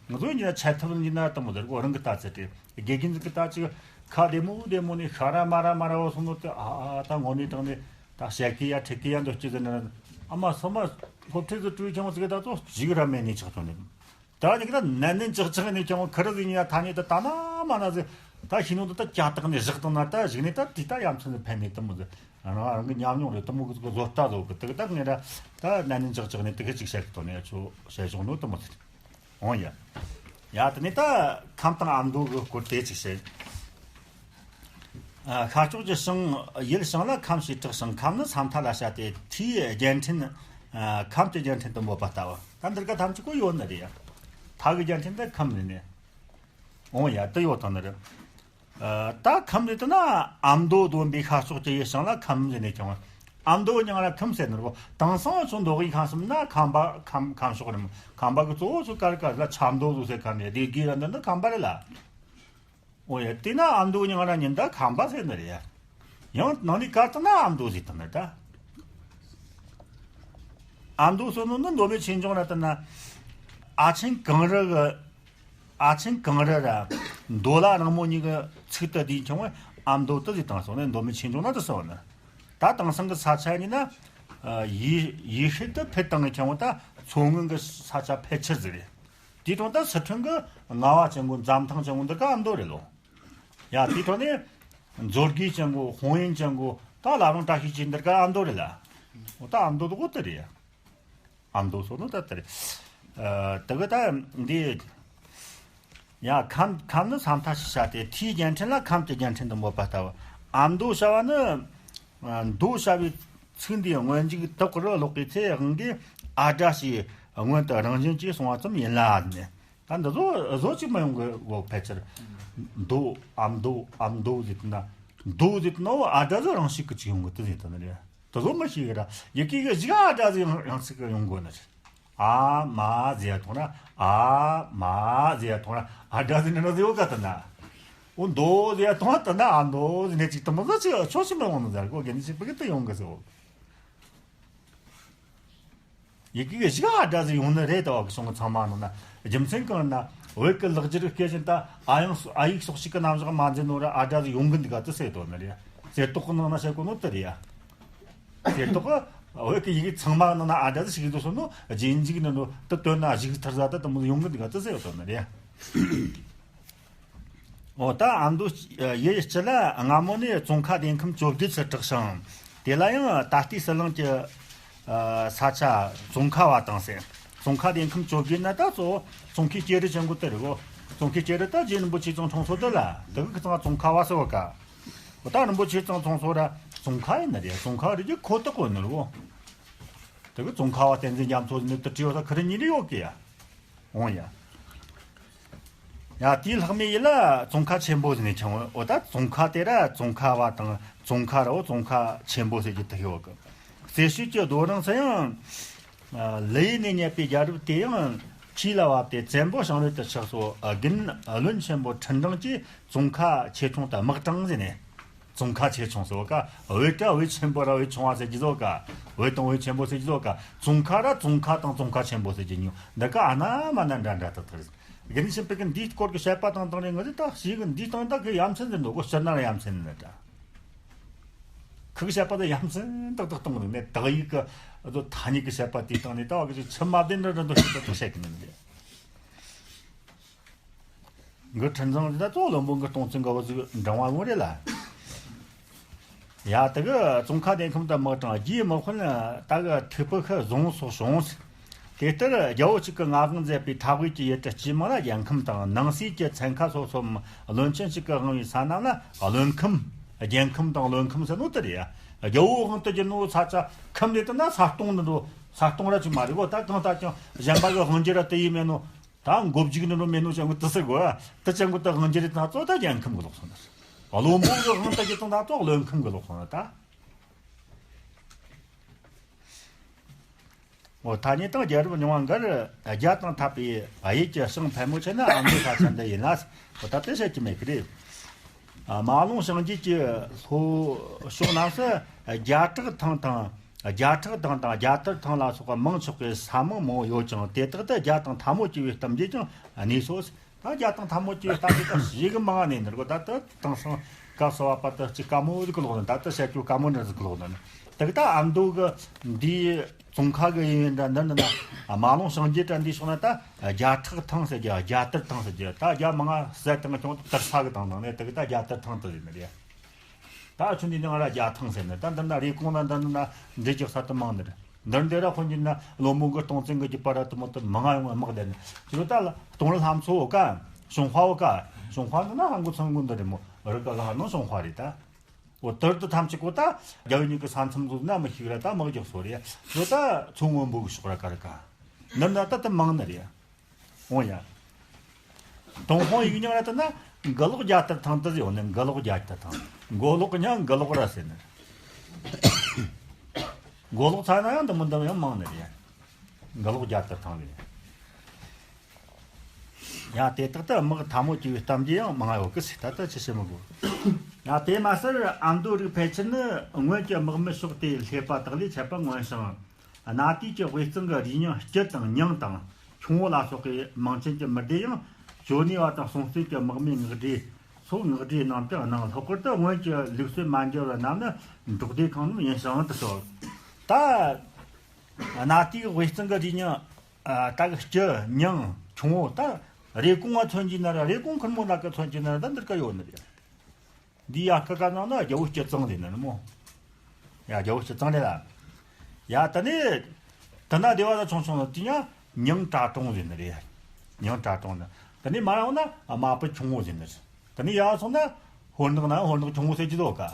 ང་ཚོ་ཡིན་ན་ཆད་ཐབས་ཡིན་ན་དང་མོ་དེར་གོ་རང་གི་ལྟ་ཚེ་དེ་དགེ་རྒན་ཟིག་གི་ལྟ་ཅིག་ཁ་བདེ་མོ་བདེ་མོ་ནས་ཤ་ར་མ་ར་མ་ར་བ་སོང་ནོ་དེ་ཨ་ཨ་ད་ངོ་ནས་དྲང་ནས་ད་བཤད་གི་ཡ་ཁྲིད་གི་ཡ་འདོད་ཀྱི་ཟེར་ན་ཨ་མ་སོ་མ་སློབ་ཁྲིད་ཟིག་བྲོས་ཀྱང་ཟིག་ད་ཚོ་ཅིག་ར་མེད་ནས་ཆགས་ཐོན་ནས་ད་ནི་གི་ད་ནན་ནན་ཅག་ཅག་ནས་ཀྱང་ཁ་ར་ཟིག་ཡིན་ཡ་ཐ་ནས་ད་ད་ན་མ་ན་ཟིག་ད་ཤི་ནོ་ད་ད་ཀྱ་བཏགས་ནས་བཞག་བཏང་ན་ད་གཞུག་ནས་ད་དེ་ད་ཡ་མཚན་ནས་ཕན་ནས་དུ་མོ་ཟིག་རང་རང་གི་ཉམས་མྱོང་རེད་དུ་མོ་གི་ཟིག་བཟོ་ལྟ་བཟོ་གི་དེ་གི་ད་ངས་ད་ད་ནན་ནན་ཅག་ཅག་ནས་དེ་གི་ཅིག་བཤད་གི་དོ་ནས་ཡ་ཆོ་བཤད་བྱུང་ནོ་དུ་མོ་ཟིག་འོང་ཡ། ཡ་དེ་ནས་ད་ཁམས་དང་ཨ་མདོ་གི་སྐོར་དེ་ཅིག་བཤད། ཨ་ཤར་ཕྱོགས་ཀྱི་བྱང་ཡུལ་བྱང་ལ་ཁམས་ཞེས་གྲགས་ཤིང་ཁམས་ནི་ས་མཐའ་ལ་བྱ་སྟེ་མཐའི་རྒྱལ་ཕྲན། ཨ་ཁམས་ཀྱི་རྒྱལ་ཕྲན་དུ་འབོད་པ་ལྟ་བུ། ད་འདིར་ཀ་ཐམས་ཅད་ཀོ་ཡོད་ནི་རེད། མཐའ་གི་རྒྱལ་ཕྲན་དེ་ཁམས་ནི་ནས། འོང་ཡ་དེ་ཡོད་དང་ནི་རེད། ཨ་ད་ཁམས་རེད་དེ་ན་ཨ་མདོ་བསྡོམས་པའི་ཤར་ཕྱོགས་ཀྱི་ཡུལ་བྱང་ལ་ཁམས་ཟེར་ནས་ཀྱང་། ཨ་མདོ་མྱང་ར་ཁམས་ཟེར་ནི་རེད་བོ། དེང་སང་ཚོ་མདོ་དབུས་ཁམས་གསུམ་ན་ཁམས་པ་ཁམས་ཁམས་ཕྱོགས་རེད་མོ། ཁམས་པ་གི་གཙོ་བོ་ཚོ་ཀར་ཀར་ལ་ཆབ་མདོ་བཟོ་ཟེར་ཁ་ནས་སྡེ་དགེ་ར་འདི་ནི་ཁམས་པ་རེད་ལ། འོ་ཡ་དེ་ན་ཨ་མདོ་མྱང་ར་ཉིན་ད་ཁམས་པ་ཟེར་ནི་རེད་ཡ། ཡང་ནང་ནས་ཀར་ཏི་ན་ཨ་མདོ་ཟེར་དང་ནི་ད། ཨ་མདོ་སོ་ནོ་ནི་མདོ་སྨད་ཆོས་འབྱུང་ར་དེ་ན། ཨ་ཆེན་གངས་རི་གི་ཨ་ཆེན་གངས་རི་ར་མདོ་ལ་རིང་མོ་གཉིས་ཀྱི་ཚིག་ཏུ་དེའི་ཁྱོང་བས་ཨ་མདོ་དུ་ཟིག་བཏང་སོང་ནས་མདོ་སྨད་ཆོས་འབྱུང་ན་དུ་སོང་ནི། ད་དེང་སང་གི་ས་ཆ་ཡིན་ན་ཡེ་ཡེ་ཤུལ་དུ་ཕེབས་བཏང་གི་ཁྱོང་བ་ད་མཚོ་སྔོན་གྱི་ས་ཆ་ཕལ་ཆེར་ཟིག་རེད། དེའི་ཐོག་ད་སི་ཁྲོན་གི་རྔ་བ་ཅན་གོ་འཛམ་ཐང་ཅན་གོ་འདི་ག་ཨ་མདོ་རེད་ལོ། ཡ་དེའི་ཐོག་ནས་མཛོད་དགེ་ཅན་གོ་ཧོང་ཡན་ཅན་གོ་ད་བླ་བྲང་བཀྲ་ཤིས་ཅན་འདི་ག་ཨ་མདོ་རེད་ལ། འོ་ད་ཨ་མདོ་དེ་གོ་དེ་རེད་ཡ། ཨ་མདོ་སོགས་ནི་ད་དེ་རེད། ཨ་དེ་གི་ད་འདི། ཡ་ཁམས་ཁམས་ནི་ས་མཐའ་ཞེས་བྱ་སྟེ་མཐའི་རྒྱལ་ཕྲན་ལ་ཁམས་ཀྱི་རྒྱལ་ཕྲན་དུ་འབོད་པ་ལྟ་བུ། ཨ་མདོ་བྱ་བ་ནི། མདོ་བྱ་བའི་ཚིག་འདིའི་སྔོན་འཇུག་དག་རུ་ཀློག་པའི་ཚེ་དབང་གིས་ཨ་སྒྲ་ཞེས་སྔོན་དུ་རང་བཞིན་གྱིས་གསུངས་པ་ཙམ་ཡིན་ལ་ནི། ད་འདི་བཟོ་བཟོ་ཅིག་མ་ཡོང་གི་འོ་ཕལ་ཆེར། མདོ་ཨ་མདོ་ཨ་མདོ་ཟེར་ན། མདོ་ཟེར་ན་འོ་ཨ་སྒྲ་ཟིག་རང་བཞིན་གྱིས་ཅིག་ཡོང་གི་དེ་ཟེར་དོན་རེད། དེ་བཟོ་མི་ཤེས་གི་ར་ཡི་གེ་གི་གཞུག་ཨ་སྒྲ་ཟིག་རང་བཞིན་གྱིས་ཡོང་དགོས་ནི་རེད། ཨ་མ་ཟེར་ཐོང་ན་ཨ་མ་ཟེར་ཐོང་ན་ཨ་སྒྲ་ཟེར་ན་ཟེར་བ་ག་དེ་ན། འོ་མདོ་ཟེར་ཐོང་ན་དེ་ན་ཨ་མདོ་ཟེར་ནས་ཅིག་དེ་མོ་ཟིག་ཅིག་ཆོག་ཤི་མི་འོང་ནི་ཟེར་གོ་གི་ནི་ཅིག་བི་གི་དེ་ཡོང་གི་ཟེར་བ། ཡི་གེ་གི་གཞུག་ཨ་སྒྲ་ཟིག་ཡོང་ནི་རེད་དོ་གི་སོང་གི་ཚང་མ་ནང་ན། རྒྱུ་མཚན་གང་ན་བོད་ཀྱི་ལེགས་སྦྱར་སྐད་བཞིན་ད་ཨ་ཡང་ཨ་ཡིག་སོགས་ཤིག་གི་རྣམ་གཞག་མ་འཛིན་ནོ་ར་ཨ་སྒྲ་ཟིག་ཡོང་གི་འདུག་ག་དེ་ཟེར་དོ་ནི་རེད། གསེར་ཏོག་གི་ནང་ན་བཤད་གོ་ནོ་དེ་རེད་ཡ། གསེར་ཏོག་གི་བོད་ཀྱི་ཡི་གེ་ཚང་མ་ནང་ན་ཨ་སྒྲ་ཟིག་ཞིག་འདུག་སོང་ནོ་རྗེས་འཇུག་ནི་ནོ་དེ་དོན་ན་གཞུག་མཐར་ཟ་ད་དེ་མོ་ཡོང་གི་འདུག་ག་དེ་ཟེར་དོ་ནི་རེད་ཡ། འོ་ད་ཨ་མདོ་ཡི་སྤྱི་ལ་སྔ་མོ་ནས་ཙོང་ཁ་སྡེ་ཁམས་བཅོ་བརྒྱད་ཟེར་གྲགས་ཤིང་། དེ་ལ་ཡང་ད་ལྟའི་ཟི་ལིང་གི་ས་ཆ་ཙོང་ཁ་བ་དང་ཟེར། ཙོང་ཁ་སྡེ་ཁམས་བཅོ་བརྒྱད་ན་ད་གཙོ་བོ་ཙོང་ཁའི་སྐྱེས་རི་ཅན་གོ་དེ་རེད་གོ། ཙོང་ཁའི་སྐྱེས་རི་ད་རྗེ་རིན་པོ་ཆེ་ཙང་ཚོང་སོ་དེ་ལ་དེ་གི་ཁི་ཚང་ཙོང་ཁ་བ་ཟེར་བ་ཀ། འོ་ད་རིན་པོ་ཆེ་ཙང་ཚོང་སོ་ར་ཙོང་ཁ་ཡིན་ནི་རེད། ཙོང་ཁ་རི་རྒྱུ་ཁོ་ཐག་གོ་ནི་རེད་གོ། དེ་གི་ཙོང་ཁ་བ་བསྟན་འཛིན་རྒྱ་མཚོ་ནི་དེ་བྲིས་བ་ད་ཁི་རི་ཉིན་རེ་ཡོད་ཀི་ཡ། འོང་ཡ། ཡ་དེའི་ལྷག་མའི་ཡུལ་ལ་ཙོང་ཁ་ཆེན་པོ་ཟེར་ནས་ཁྱབ། འོ་ད་ཙོང་ཁ་དེ་ར་ཙོང་ཁ་བ་དང་ཙོང་ཁ་ར་འོ་ཙོང་ཁ་ཆེན་པོ་ཟེར་གྱི་དེ་ཡོད་གི། རྩེ་ཤོད་ཀྱི་རྡོ་རིང་སུ་ཡང་། ལི་ཡུལ་ནས་རྙེད་པའི་རྒྱལ་རབས་དེ་ཡང་ཆོས་ལ་བབས་ཏེ་བཙན་པོ་ཞིང་ལས་དུ་ཆགས་སོ། རྒན་བློན་ཆེན་པོ་ཁྲི་འབྲིང་གིས་ཙོང་ཁ་ཆེ་ཆུང་དུ་དམག་དྲངས་ཟེར་ནས། ཙོང་ཁ་ཆེ་ཆུང་ཟེར་བ་ཀ། བོད་ཀ་བོད་ཆེན་པོ་ར་བོད་ཆུང་བ་ཟེར་གྱི་ཟོ་ཀ། བོད་དང་བོད་ཆེན་པོ་ཟེར་གྱི་ཟོ་ཀ། ཙོང་ཁ་ར་ཙོང་ཁ་དང་ཙོང་ཁ་ཆེན་པོ་ཟེར་གྱི་ཉོ་འདི་ཀ་ཨ་ན་མ་ན་འདྲ་འདྲ་ཏག་ཏག་རེད། རྒན་ཆེན་པོ་གི་འདིའི་སྐོར་གྱི་བཤད་པ་དང་དང་རེ་ངོ་དེ་དག་ཞིག་གི་འདིའི་སྟེང་དག་གི་ཡ་མཚན་ཟེར་འདུག་གོ། སྤྱིར་ན་ཡ་མཚན་ཟེར་འདྲ། ཁི་གི་བཤད་པ་དེ་ཡ་མཚན་ཏག་ཏག་གཏོང་གི་འདུག་ནས་དག་ཡིག་གི་ཐ་སྙད་གི་བཤད་པ་དེའི་སྟེང་ནས་ད་བ་གི་ཆི་མ་བདེ་འདྲ་འདྲ་འདུག་ཞིག་ཏག་ཏག་བཤད་གི་མིན་འདུག་གི་ཁྲི་འཛིན་འདི་ད་གཙོ་བློན་པོ་གི་སྟོང་བཙན་གི་བུ་ཟིག་འབྲང་བ་ངོ་རེད་ལ། ཡ་དེ་གི་ཙོང་ཁ་སྡེ་ཁམས་དུ་དམག་དྲངས། རྒྱའི་དམག་དཔོན་ད་གི་ཐུག་པོ་ཁི་བཟུང་སོགས་བྱུང་། དེ་ལྟར་རྒྱལ་པོ་གཅིག་གི་མངའ་དབང་མཛད་པའི་ཐབས་ཝེ་གྱི་ཡུལ་གྲུ་སྤྱི་མང་ལ་རྒྱལ་ཁམས་དང་། ནང་སྲིད་ཀྱི་ཚན་ཁ་སོ་སོའམ་བློན་ཆེན་གཅིག་གི་དབང་བའི་ས་རྣམས་ལ་བློན་ཁམས། རྒྱལ་ཁམས་དང་བློན་ཁམས་ཟེར་ནོ་དེ་རེད་ཡ། རྒྱལ་པོའི་དབང་དུ་གྱུར་ནོ་ས་ཆ་ཁམས་ལས་དེ་ན་ས་སྟོང་ནི་འགྲོ། ས་སྟོང་ར་ཅིག་མ་རེད་གོ། ད་གང་ལྟར་ཀྱང་གཞན་པ་གི་དབང་སྒྱུར་ར་དེ་ཡིན་མེད་ནོ། ད་མགོ་མཇུག་ནི་རུ་མེད་ནོ་ཅང་གི་དུ་ཟེར་གོ། དུ་ཅང་གི་ད་དབང་སྒྱུར་རེད་ད་གཙོ་ད་རྒྱལ་ཁམས་གི་ལོག་སོང་ན། བློན་པོ་གི་དབང་ད་ཀྱི་དང་ད་གཙོ་བློན་ཁམས་གི་ལོག་སོང་ན་ད། འོ་ཐ་སྙད་དང་རྒྱལ་རབས་རྙིང་བ་འགར་རྒྱ་དང་འཐབ་པའི་གཡུལ་གྱི་ཞིང་ཕལ་མོ་ཆེ་ནི་ཨ་མདོ་ས་ཆ་འདི་ཡིན་ལ། འོ་ད་དེ་བཤད་ཀྱི་མེད་གི་རེད། ཨ་མ་ལུང་ཞིང་རྒྱས་ཀྱི་ལྷོ་ཕྱོགས་རྣམས་སུ་རྒྱ་བྲག་ཐང་དང་། རྒྱ་ཕྲག་ཐང་དང་རྒྱ་དར་ཐང་ལ་སོགས་པ་མང་ཆོག་གི་ས་མིང་མང་པོ་ཡོད་ཅིང་། དེ་དག་ཏུ་རྒྱ་དང་ཐ་མོ་གཅིག་པའི་གཏམ་རྒྱུད་ཀྱང་གནས་སོ། ད་རྒྱ་དང་ཐ་མོ་གཅིག་པའི་གཏམ་རྒྱུད་དག་ཞིག་གི་མང་ང་ནས་ནི་རྒོ། ད་ལྟ་དེང་སང་སྐབས་སུ་བབ་པ་དག་ཅིག་དཀའ་མོ་ཟིག་གི་ལོག་ནི། ད་ལྟ་བཤད་རྒྱུ་དཀའ་མོ་འདྲ་ཟིག་གི་ལོག་ནི། དེ་གི་ད་ཨ་མདོ་གི་འདིའི་ཙོང་ཁ་གི་ཡིན་འདྲ་འདི་འདི་ན་མ་ལུང་ཞིང་རྒྱས་འདྲ་འདི་ཕྱོགས་ན་ད་རྒྱ་ཕྲག་ཐང་ཟེར་རྒྱ། རྒྱ་དར་ཐང་ཟེར་རྒྱ། ད་རྒྱ་མང་ང་ཟེར་དང་ཀྱང་དར་ས་གི་དང་ནང་ནས་དེ་གི་ད་རྒྱ་དར་ཐང་དུ་ཡིན་ནི་རེད། ད་ཆུ་འདི་ནང་ར་རྒྱ་ཐང་ཟེར་ནི། ད་འདི་ན་རེ་གོང་ན་འདི་ན་འདྲེ་རྒྱག་ས་དུ་མང་ནི་རེད། འདིར་འདི་ར་ཁོ་འདི་ན་བློན་པོ་གི་སྟོང་བཙན་གི་རྒྱུད་པ་ར་དུ་མོ་དུ་མང་ང་ཡོང་དམག་བསྡད་ནི། ཁྱོད་ད་ལ་སྟོང་རི་ལྷ་མཚོ་འོ་ཀ། ཞུང་ཧྭ་འོ་ཀ། ཞུང་ཧྭ་འདི་ན་ཧང་གོ་ཚང་གོ་འདི་རེད་མོ། རི་ཀ་ལ་ཧ་ནོ་ཞུང་ཧྭ་རེད་ད། འོ་དར་དུ་ཐམས་ཅད་གོ་ད་རྒྱ་བོད་གཉིས་ཀྱི་ས་མཚམས་ཟུར་ན་མི་ཤིག་ར་ད་དམག་རྒྱག་སོ་རེད། ཁྱོད་ད་མཚོ་སྔོན་པོ་གི་ཕྱོགས་ར་ཀ་རི་ཀ། འདིར་ན་ད་དུ་མང་ནི་རེད། འོང་ཡ། ཏུན་ཧོང་ཡིག་རྙིང་ར་ལྟ་ན་མགུ་ལོག་རྒྱ་དར་ཐང་དུ་ཡོད་ནི། མགུ་ལོག་རྒྱ་དར་ཐང་། མགོ་ལོག་གི་མྱིང་མགུ་ལོག་ར་ཟེར་ནི། མགོ་ལོག་ཚ་ན་ཡང་འདི་མོ་འདི་མོ་ཡང་མང་ནི་རེད། མགུ་ལོག་རྒྱ་དར་ཐང་རེད། ཡང་དེ་དག་ཏུ་དམག་ཐ་མོ་གཅིག་པའི་གཏམ་རྒྱུད་ཡང་མང་ཡོད་གི་ཟེར། ད་ལྟ་ཅི་བྱེད་མི་དགོས། ཡང་དེ་མ་ཟད་ཨ་མདོ་རིགས་ཕལ་ཆེར་ནི་སྔོན་གྱི་དམག་མི་ཕྱོགས་དེ་སླེབས་པ་དག་ལས་ཁྱད་པར་མངོན་ཞིང་། གནའ་དུས་ཀྱི་དབུས་གཙང་གི་རིགས་རྙིང་སྐྱི་དང་མྱང་དང་ཁྱུང་པོ་ལ་སོགས་པའི་མིང་ཅན་གྱི་མི་སྡེ་ཡང་ཇོ་ནེ་བ་དང་སྲོང་བཙན་གྱི་དམག་མིའི་ངག་སྒྲོས་སོགས་ངག་སྒྲོས་རྣམས་ཀྱང་སྣང་། ལྷག་པར་དུ་སྔོན་གྱི་ལུགས་སྲོལ་མ་འགྱུར་བ་རྣམས་ནི་འབྲོག་སྡེ་ཁང་རྣམས་ཡིན་ཞིང་དུ་གསོལ། ད་གནའ་དུས་དབུས་གཙང་གི་རིགས་རྙིང་ད་གི་སྐྱི་མྱང་ ཆུང་བོ་ད་རེ་གོང་ང་མཚོན་གྱི་ན་ར་རེ་གོང་ཁུར་མོ་ན་ཀ་མཚོན་གྱི་ན་ར་ད་འདིར་ཀ་ཡོད་ནི་རེད། འདི་ཡ་ཀ་ཀ་ནང་ན་རྒྱལ་པོ་སྐྱིད་ཚང་རེད་ནི་མོ། ཡ་རྒྱལ་པོ་སྐྱིད་ཚང་རེད་ལ། ཡ་ད་ནི་ད་ན་སྡེ་བ་ད་ཆུང་ཆུང་ན་དེ་ཡང་ཉང་གྲྭ་གྲོང་རེད་ནི་རེད། ཉང་གྲྭ་གྲོང་ན་ད་ནི་མ་རང་ན་དམག་དཔོན་ཆུང་བོ་རེད་ནི་རེད། ད་ནི་ཡ་སོང་ན་ཧོར་ནག་ན་ཧོར་ནག་ཆུང་བོ་ཟེར་གྱི་འདུག་ག་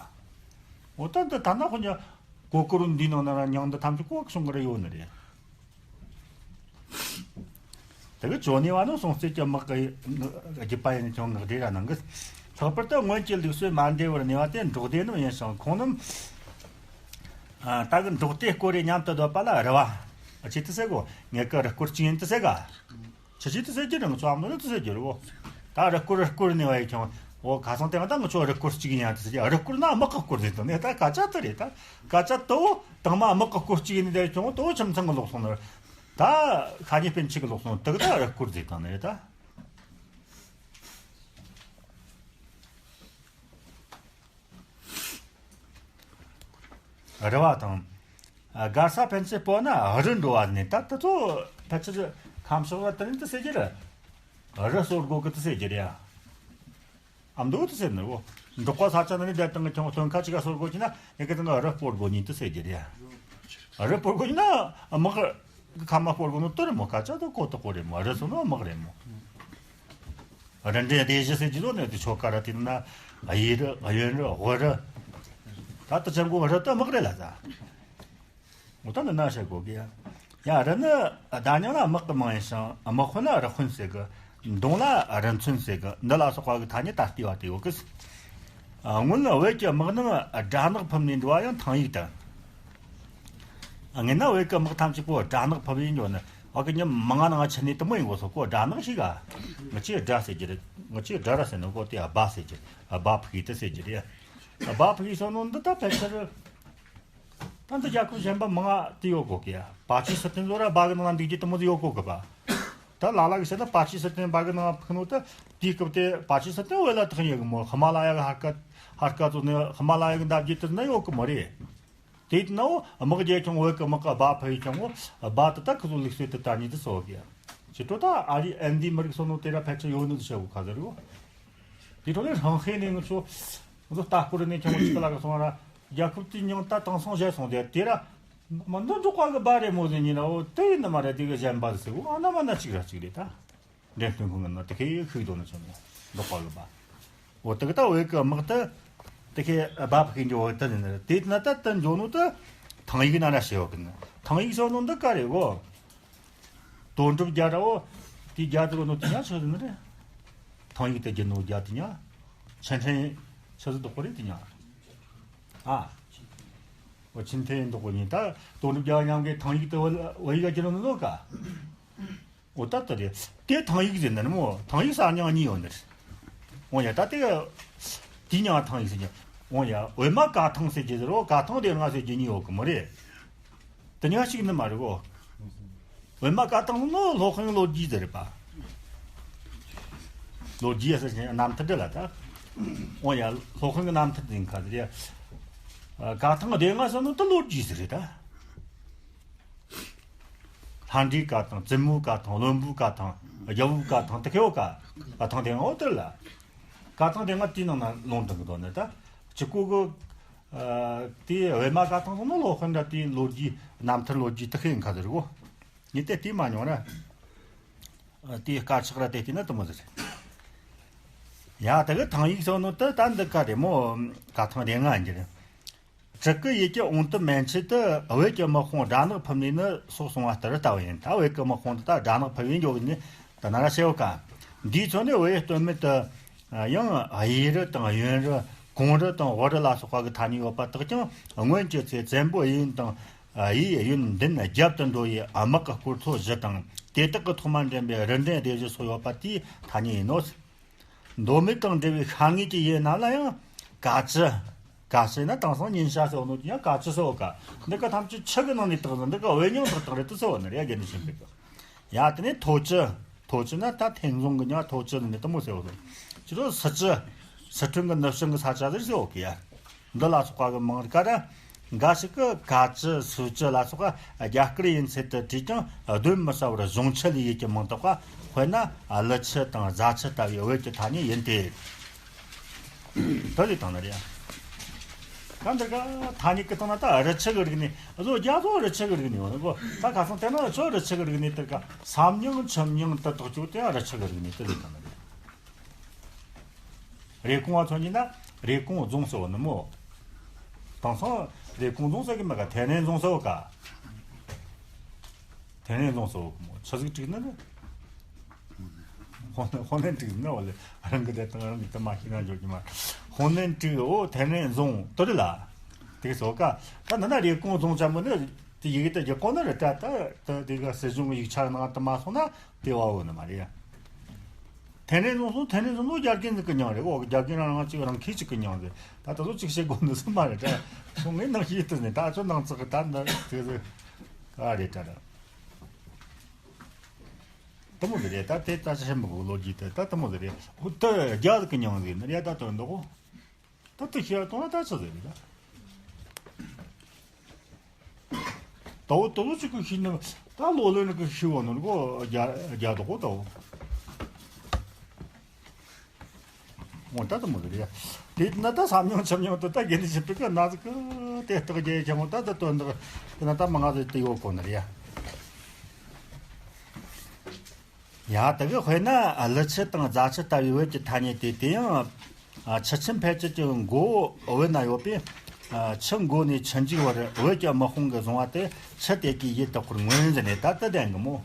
འོ་ད་འདི་ད་ན་ཁོ་ཉ་གོ་ཀོ་རུ་འདི་ནང་ན་ར་ཉང་འདི་ཐམས་ཅད་ཀོ་གསུང་གི་ར་ཡོད་ནི་རེད། དེ་གི་ཇོ་ནེ་བ་ནི་སྲོང་བཙན་གྱི་དམག་གི་རྒྱུད་པ་ཡིན་ཀྱང་ངག་འདྲེ་ར་ནང་གི། ལྷག་པར་དུ་སྔོན་གྱི་ལུགས་སྲོལ་མ་འདྲེས་པར་གནས་པ་དེ་འབྲོག་སྡེ་རྣམས་ཡིན་ཞིང་ཁོང་རྣམས། ཨ། ད་གི་འབྲོག་སྡེ་བསྐོར་རེ་མཉམ་དུ་སྡོད་པ་ལ་རུ་བ། ཨ། ཅི་དེ་ཟེར་གོ། ངེད་ཀྱི་རུ་སྐོར་གཅིག་ཡིན་དེ་ཟེར་ག་ཆི་ཆི་དེ་ཟེར་གྱི་རང་ཚོ་ཨམ་ནོ་དེ་ཟེར་གྱི་རུ་བོ། ད་རུ་སྐོར་རུ་སྐོར་གནས་པ་ཡིན་ཀྱང་འོ་ཁ་སང་དེ་ང་ད་ང་ཚོ་རུ་སྐོར་གཅིག་ཡིན་ཡང་དེ་ཟེར་གྱི། རུ་སྐོར་ན་དམག་གི་སྐོར་ཟེར་དང་ནས་ད་སྐད་ཆ་དེ་རེད། ད་སྐད་ཆ་དེ་བོ་དང་མ་དམག་གི་སྐོར་གཅིག་ཡིན་དེ་ཀྱང་དེ་བོ་ཁྱིམ་ཚང་གི་ལོག་སོང་ནི། ད་ཁ་ཉེ་སྤུན་མཆེད་ཀྱི་ལོག་སོང་དེ་གི་ད་རུ་སྐོར་ཟེར་དང་ནི་རེད་ད། རུ་བ་དང་། ཨ། སྒར་ས་ཕན་ཚུན་སྤོ་ན་རུ་འགྲོ་བ་ནི་ད་དེ་ཚོ་ཕལ་ཆེར་ཁམས་ཕྱོགས་ལ་དེ་ནི་དེ་ཟེར་གྱི་རེད། རུ་སོར་སྒོ་གི་དེ་ཟེར་གྱི་རེད་ཡ། ཨ་མདོ་དེ་ཟེར་ནི་བོ། འབྲོག་པ་ས་ཆ་ནི་བསྡད་དང་གི་ཀྱང་སྟོན་ཁ་ཅིག་ག་སོར་སྒོ་གྱི་ན་ཡི་གེ་དེ་ནི་རུ་སྤོ་སྒོ་ནི་དེ་ཟེར་གྱི་རེད་ཡ། རུ་སྤོ་སྒོ་ཡིན་ན་དམག་གི་ཁ་མ་སྤོ་སྒོ་ནི་དེ་རེད་མོ། སྐད་ཆ་དེ་གོ་ཐོག་གོ་རེད་མོ། རུ་སོང་ནི་དམག་རེད་མོ། རུ་འདྲེན་སྡེ་བཞི་ཟེར་གྱི་ལོ་ནས་དེ་ཆོ་ག་ར་དེ་ན་གཡས་རུ་གཡོན་རུ་ཝུ་རུ། ད་ལྟ་ཅན་གོ་རུ་ད་དམག་རེད་ལ་ད། འོ་ད་འདི་ན་བཤད་གོ་གི་ཡ། ཡ་རུ་ནི་བརྡ་རྙིང་ལ་དམག་གི་མིང་ཡིན་ཞིང་དམག་དཔོན་ལ་རུ་དཔོན་ཟེར་གི། མདུང་ལ་རུ་མཚོན་ཟེར་གི། འདི་ལ་སོགས་པ་གི་ཐ་སྙད་ད་ལྟ་བ་དེ་ཡོད་གི། སྔོན་བོད་ཀྱི་དམག་རྣམས་སྦྲ་ནག་ཕུབ་ནས་འགྲོ་བ་ཡང་ཐང་ཡིག་དང་། ངེད་ན་བོད་ཀྱི་དམག་ཐམས་ཅད་པོ་སྦྲ་ནག་ཕུབ་ཡིན་འགྲོ་ནི། བ་གི་ཉི་མ་ང་ནང་ཆི་ནས་དུ་མོ་ཡིན་གོ་སོ་ཀོ་སྦྲ་ནག་ཞིག་ག་ང་ཆི་སྦྲ་ཟེར་གྱི་རེད། ང་ཆི་སྦྲ་ར་ཟེར་ནོ་ཀོ་དེ་སྦ་ཟེར་གྱི་རེད། སྦ་ཕུག་ཡིག་དུ་ཟེར་གྱི་རེད། སྦ་ཕུག་ཡིག་སོ་ནོ་འདི་ད་ཕལ་ཆེར། ད་འདི་རྒྱལ་ཁབ་གཞན་པ་མང་ང་དེ་ཡོད་གོ་གི་ཡ། པ་ཅི་སི་ཐན་ལོ་ར་སྦ་གི་ནང་འདུག་རྒྱུ་དུ་མོ་དེ་ཡོད་གོ་གི་པ། ད་ལ་ལ་གི་བཤད་ན་པ་ཅི་སི་ཐན་སྦ་གི་ནང་ཕུག་ནོ་ད་དེའི་སྐབས་དེ་པ་ཅི་སི་ཐན་བོད་ལ་ཐག་ཉེ་གི་མོ། ཧི་མ་ལ་ཡ་གི་ཧར་ཀ་ཧར་ཀ་ཚོ་ནི་ཧི་མ་ལ་ཡ་གི་འདབས་རྒྱུད་དུ་ན་ཡོད་གི་མོ་རེད། དེ་ཡིན་ན་འོ་དམག་རྒྱལ་ཁྱོང་བོད་ཀྱི་དམག་གི་སྦ་ཕུ་ཡི་ཁྱོང་འོ་སྦ་དུ་ད་ཁུ་ཚོ་ལུགས་སྲོལ་དུ་ད་ཉིད་དུ་སོ་གི་ཡ། ཅི་ཏོ་ད་ཨ་རི་ཨན་དི་མི་རིགས་སོ་ནོ་དེ་ར་ཕལ་ཆེར་ཡོད་ནི་དུ་བཤད་གོ་ཁ་ཟེར་གོ། དེ་ཐོག་ནས་ཧྲང་ཧེ་ནས་ང་ཚོ་ང་ཚོ་ལྟ་སྐོར་ནས་ཁྱོང་ཅིག་ལ་ག་སོང་ར་རྒྱལ་ཁབ་དེ་མྱང་ད་དེང་སང་བཞག་སོང་དེ་དེ་ར་མི་འདི་འབྲོག་པ་གི་སྦ་རེད་མོ་ཟེར་ཉིན་ན་འོ་དེ་ཡིན་ན་མ་རེད། དེ་གི་གཞན་པ་ཟེར་གོ། ཨ་ན་མ་ན་གཅིག་ར་གཅིག་རེད་ད། འདྲེན་སྟོན་ཁང་གི་ནང་དེ་ཁའི་ཤུགས་དོ་ནི་ཆོ་ནི་འབྲོག་པ་གི་སྦ། འོ་དེ་གི་ད་བོད་གི་དམག་དེ་དེ་ཁའི་སྦ་ཕུག་གི་འཇོག་དེ་ནི་དེ་ན་ད་དེ་འཇོག་ནོ་དེ་ཐང་ཡིག་ན་ར་ཤེས་བ་གི་ནི། ཐང་ཡིག་སོ་ནོ་འདི་ག་རེད་གོ། དོན་གྲུབ་རྒྱལ་ར་འོ། དེའི་རྒྱལ་དུ་གོ་ནོ་དེ་ཉག་ཆི་ཟིག་ནི་རེད། ཐང་ཡིག་དེ་རྒྱུ་ནོ་རྒྱལ་དེ་ཉག་ཆེན་ཕྲན་ཆི་ཟིག་འདུག་གོ་རེད་དེ་ཉག་ཨ། འོ་ཆེན་ཕྲན་འདུག་གོ་ཉིན་ད་དོན་གྲུབ་རྒྱལ་མཉམ་གི་ཐང་ཡིག་དེ་བོད་ཡིག་ག་རྒྱུ་ནོ་ནི་ལོ་ག་འོ་ད་ལྟ་རེད། དེ་ཐང་ཡིག་ཟེར་ནི་རེད་མོ། ཐང་ཡིག་ས་མྱིང་གཉིས་ཡོད་ནི་རེད། འོ་ཡ་ད་དེ་དེ་མྱིང་ཐང་ཡིག་ཟེར་གྱི། འོ་ཡ་བོད་སྨད་ཀ་ཐང་ཟེར་གྱི་ཟེར་རོ། ཀ་ཐང་དེ་ང་ཟེར་གྱི་གཉིས་ཡོད་གི་མོ་རེད། དེ་མྱིང་གཅིག་ནི་མ་རེད་གོ། བོད་སྨད་ཀ་ཐང་ནི་སློབ་དཔོན་ལོ་རྒྱུས་ཟེར་རེད་པ། ལོ་རྒྱུས་ཟེར་གྱི་རྣམ་ཐར་འདྲ་ལ་ད། འོ་ཡ་སློབ་དཔོན་གྱི་རྣམ་ཐར་དེ་ཁ་ཟེར་ཡ། ཀ་ཐང་སྡེ་ལྔ་ཟེར་ནོ་དེ་ལོ་རྒྱུས་ཟེར་རེད་ད། ལྷ་འདྲེའི་བཀའ་ཐང་། བཙུན་མོའི་བཀའ་ཐང་། བློན་པོའི་བཀའ་ཐང་། རྒྱལ་པོའི་བཀའ་ཐང་། དེ་ཁེའོ་ཀ་བཀའ་ཐང་དེ་ང་འོ་དེར་ལ། བཀའ་ཐང་དེ་ང་དེའི་ནང་ན་ལུང་དྲངས་གི་འདུག་ནི་ད། གཅིག་གོ་གི། ཨ། དེའི་བོད་སྨད་བཀའ་ཐང་སོང་ན་སློབ་དཔོན་འདྲ་དེའི་ལོ་རྒྱུས་རྣམ་ཐར་ལོ་རྒྱུས་དེ་ཁེ་ཡིན་ཁ་ཟེར་གོ། ངས་དེ་དེ་མ་མྱོང་ར། ཨ། དེའི་དཀར་ཆག་ར་དེ་བལྟས་ན་དེ་མོ་ཟེར། ཡ་དེ་གི་ཐང་ཡིག་སོང་ནོ་དེ་ད་འདི་ཀ་རེད་མོ། བཀའ་ཐང་དེ་ང་འགྱུར། བྲག་གི་ཡུལ་གྱི་ཨོང་ཏི་མན་ཆད་དུ་བོད་ཀྱི་དམག་དཔུང་སྦྲ་ནག་ཕུབ་ནས་ནི་སོགས་གསུངས་པ་ལྟར་ལྟ་བུ་ཡིན། ད་བོད་ཀྱི་དམག་དཔུང་འདི་ད་སྦྲ་ནག་ཕུབ་ཡིན་འཇོག་ནི་ད་ན་ར་ཤེའོ་ཀ་འདིའི་ཚོ་ནི་བོད་ཡུལ་སྟོད་སྨད་དུ་ཡང་གཡས་རུ་དང་གཡོན་རུ་གུང་རུ་དང་ཝུ་རུ་ལ་སོགས་པ་གི་ཐ་སྙད་ཡོད་པ་དག་ཀྱང་སྔོན་གྱི་ཚེ་བཙན་པོ་གཡས་གཡོན་དང་གཡས་གཡོན་མདུན་རྒྱབ་ཏུ་འགྲོ་བའི་དམག་གི་སྐོར་ཚོ་བཞི་དང་དེ་དག་གི་ཐོག་མ་འདྲེན་པའི་རུ་འདྲེན་སྡེ་བཞི་སོགས་ཡོད་པ་དེའི་ཐ་སྙད་ཡིན་ནོ། མདོ་སྨད་དང་འབྲེལ་བའི་ཤར་ངོས་ཀྱི་ཡུལ་རྣམས་ལ་ཡང་ཀ་ཅི། ཀ་ཅི་ན་དེང་སང་ཉིན་ཞག་ཟེར་བ་ནོ་ཡང་ཀ་ཅི་ཟེར་བ་ཀ། འདི་ཀ་ཐམས་ཅད་ཆུ་གི་ནང་ནས་བཏགས་ཟེར། འདི་ཀ་བོད་རྙིང་བཏགས་བཏགས་རེད་དུ་ཟེར་བ་ནི་རེད་ཡ། དགེ་འདུན་ཆོས་འཕེལ་གི། ཡ་དེ་ནས་ཐོ་ཅི། ཐོ་ཅི་ན་ད་ཐེམ་རྫོང་གི་ཉག་ཐོ་ཅི་ནི་དུ་མོ་ཟེར་བ་ནོ། ཅི་རོ་སི་ཅི། སི་ཁྲོན་གི་ནུབ་བྱང་གི་ས་ཆ་ཟེར་ཟེར་བ་ཀི་ཡ། འདི་ལ་སོགས་པ་གི་མིང་རིགས་ཀ་ར། འགའ་ཞིག་གིས་ཀ་ཅི་སུ་ཅི་ལ་སོགས་པ་རྒྱ་སྐར་ཡིན་ཚད་དུ་བྲིས་ཀྱང་གདོན་མི་ཟ་བར་གཞུང་ཆད་ལས་ཡུལ་གྱི་མིང་བཏགས་པ་ དཔེར་ན་ཀླུ་ཆུ་དང་རྫ་ཆུ་ལྟ་བུའི་བོད་ཀྱི་ཐ་སྙད་ཡིན་ཏེ། དེ་ལས་བཏང་ནི་རེད། ད་འདི་ག་ཐ་སྙད་ཀྱི་སྟེང་ན་ད་རི་ཆུ་གི་རིག་གནས། བཟོ་རྒྱ་བཟོ་རི་ཆུ་གི་རིག་གནས་ཡོད་ནི་གོ། ད་ཁ་སང་དེ་ན་ཆུ་རི་ཆུ་གི་རིག་གནས་དེ་ག་ས་མྱིང་ཆུ་མྱིང་དུ་དོག་བཅུག་དེ་རི་ཆུ་གི་རིག་གནས་དེ་ལས་བཏང་ནི་རེད། རེབ་གོང་བ་ཚོ་གཉིས་ན་རེབ་གོང་རྫོང་ཟེར་བ་ནི་མོ། དེང་སང་རེབ་གོང་རྫོང་ཟེར་གི་མེད་ག། ཐེ་རན་རྫོང་ཟེར་བ་ག། ཐེ་རན་རྫོང་ཟེར་བ་གི་མོ་ཆི་ཟིག་བྲིས་ནི་རེད། ཧོ་ནན་ཧོ་ནན་བྲིས་ན་བ་ལེ། རང་གི་དེ་དང་རང་གི་དེ་མ་ཤེས་ན་འཇོག་གི་མ། ཧོ་ནན་བྲིས། འོ་ཐེ་རན་རྫོང་དེ་རེད་ལ། དེ་ཟེར་བ་ག། ད་ནི་ན་རེབ་གོང་རྫོང་ཅན་མོ་ནི་དེ་ཡི་གེ་དེ་རྒྱག་གོ་ནི་རེད། ད་ད་དེ་ག་སྲིད་གཞུང་གི་ཡིག་ཆ་ནང་དུ་མ་སོང་ན་དེ་བ་འོ་ནི་མ་རེད། ཐེ་རན་རྫོང་སོང་། ཐེ་རན་རྫོང་ནོ་རྒྱ་རྒན་ཟིག་གི་མྱིང་རེད། འོ་རྒྱ་རྒན་རང་རང་གཅིག་རང་ཁྱི་གཅིག་གི་མྱིང་ཟིག། ད་ད་ཚོ་གཅིག་བྱེད་དགོས་ནི་སུ་མ་རེད་ད། སོང་ངས་ནང་ཤེས་ཏུ་ནས་ད་ཚོ་ནང་ཚགས་གི་ད་འདི་དེ་ཟིག་ག་རེད་ད་ར། དེ་མོ་ཟིག་རེད། ད་དེ་ད་ཆ་ཆེན་པོ་གི་ལོ་རྒྱུས་དེ་ད་དེ་མོ་ཟིག་རེད། འོ་ད་རྒྱ་ཟིག་གི་མྱིང་ཟིག་ནི་རེད། ད་དོན་དག་གོ། ད་དེ་ཤེས་གཏོང་ན་ད་ཆི་ཟིག་རེད་ད། ད་འོ་ད་ལོ་གཅིག་གི་ཤི་ནི་ད་ལོ་ལོན་གི་ཤི་བ་ནོར་གོ་རྒྱ་རྒྱ་དོ་གོ་ད་འོ། འོ་ད་ད་མོ་རེད། དེ་ན་ད་བསམ་མྱོང་ཆམ་མྱོང་དུ་ད་རྒྱན་ནི་ཞིབ་ཏུ་གི་ན་ཟིག་གི་དེ་རྟགས་རྒྱས་ཀྱང་འོ་ད་ད་དོན་དག་དེ་ན་ད་མ་ང་ཟིག་དེ་ཡོད་གོ་ནི་རེད། ཡ་ད་གི་དཔེར་ན་ཀླུ་ཆུ་དང་རྫ་ཆུ་ལྟ་བུའི་བོད་ཀྱི་ཐ་སྙད་དེ་དེ་ཡང་ཆུ་ཆེན་ཕལ་ཆེར་གྱི་མགོ་བོ་བོད་ན་ཡོད་པས། ཆུ་མགོ་ནས་ཆུ་མཇུག་བར་བོད་ཀྱི་དམག་དཔུང་གིས་བཟུང་བ་དེ་ཆུ་དེ་གའི་ཡུལ་དག་པར་མངོན་ཟེར་ནས་ད་ལྟ་བདེན་གི་མོ།